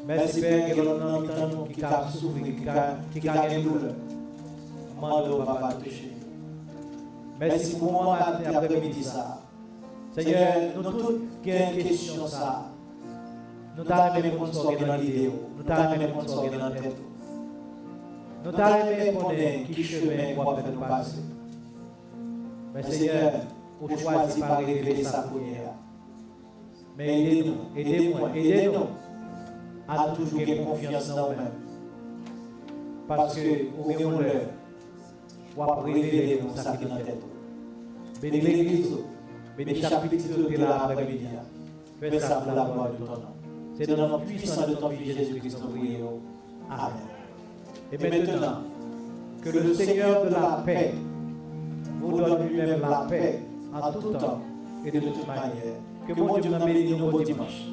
Mèsi, Pè, gen lòt nan mitan nou ki ka ap soufri, ki ka, ki ka gen doulè. Mande w, papa, touche yo. Mèsi pou moman maten, aprèmidi sa a. Senyè, nou tout gen kesyon sa a. Nou ta renmen konn sa w gen nan lide w. Nou ta renmen konn sa w gen nan tèt ou. Nou ta renmen konnen ki chemen w ap fè nou pase. Men Senyè, ou chwazi pa revele sa kounye a. Men ede nou, ede mwen, ede nou a toujou gen konfyans nan ou menm. Paske ou gen yon lè, w ap revele nou sa ki nan tèt ou. Beni legliz ou, beni chak pitit ou ki la aprèmidi a. Fè sa pou laglwa de ton non. Se nan non pwisan de ton Fis Jezi Kris nou priye w. Amen. Et maintenant, que le Seigneur de la paix vous donne lui-même la paix en tout temps et de toute manière. Que Bondye nou beni nou, bon dimanche.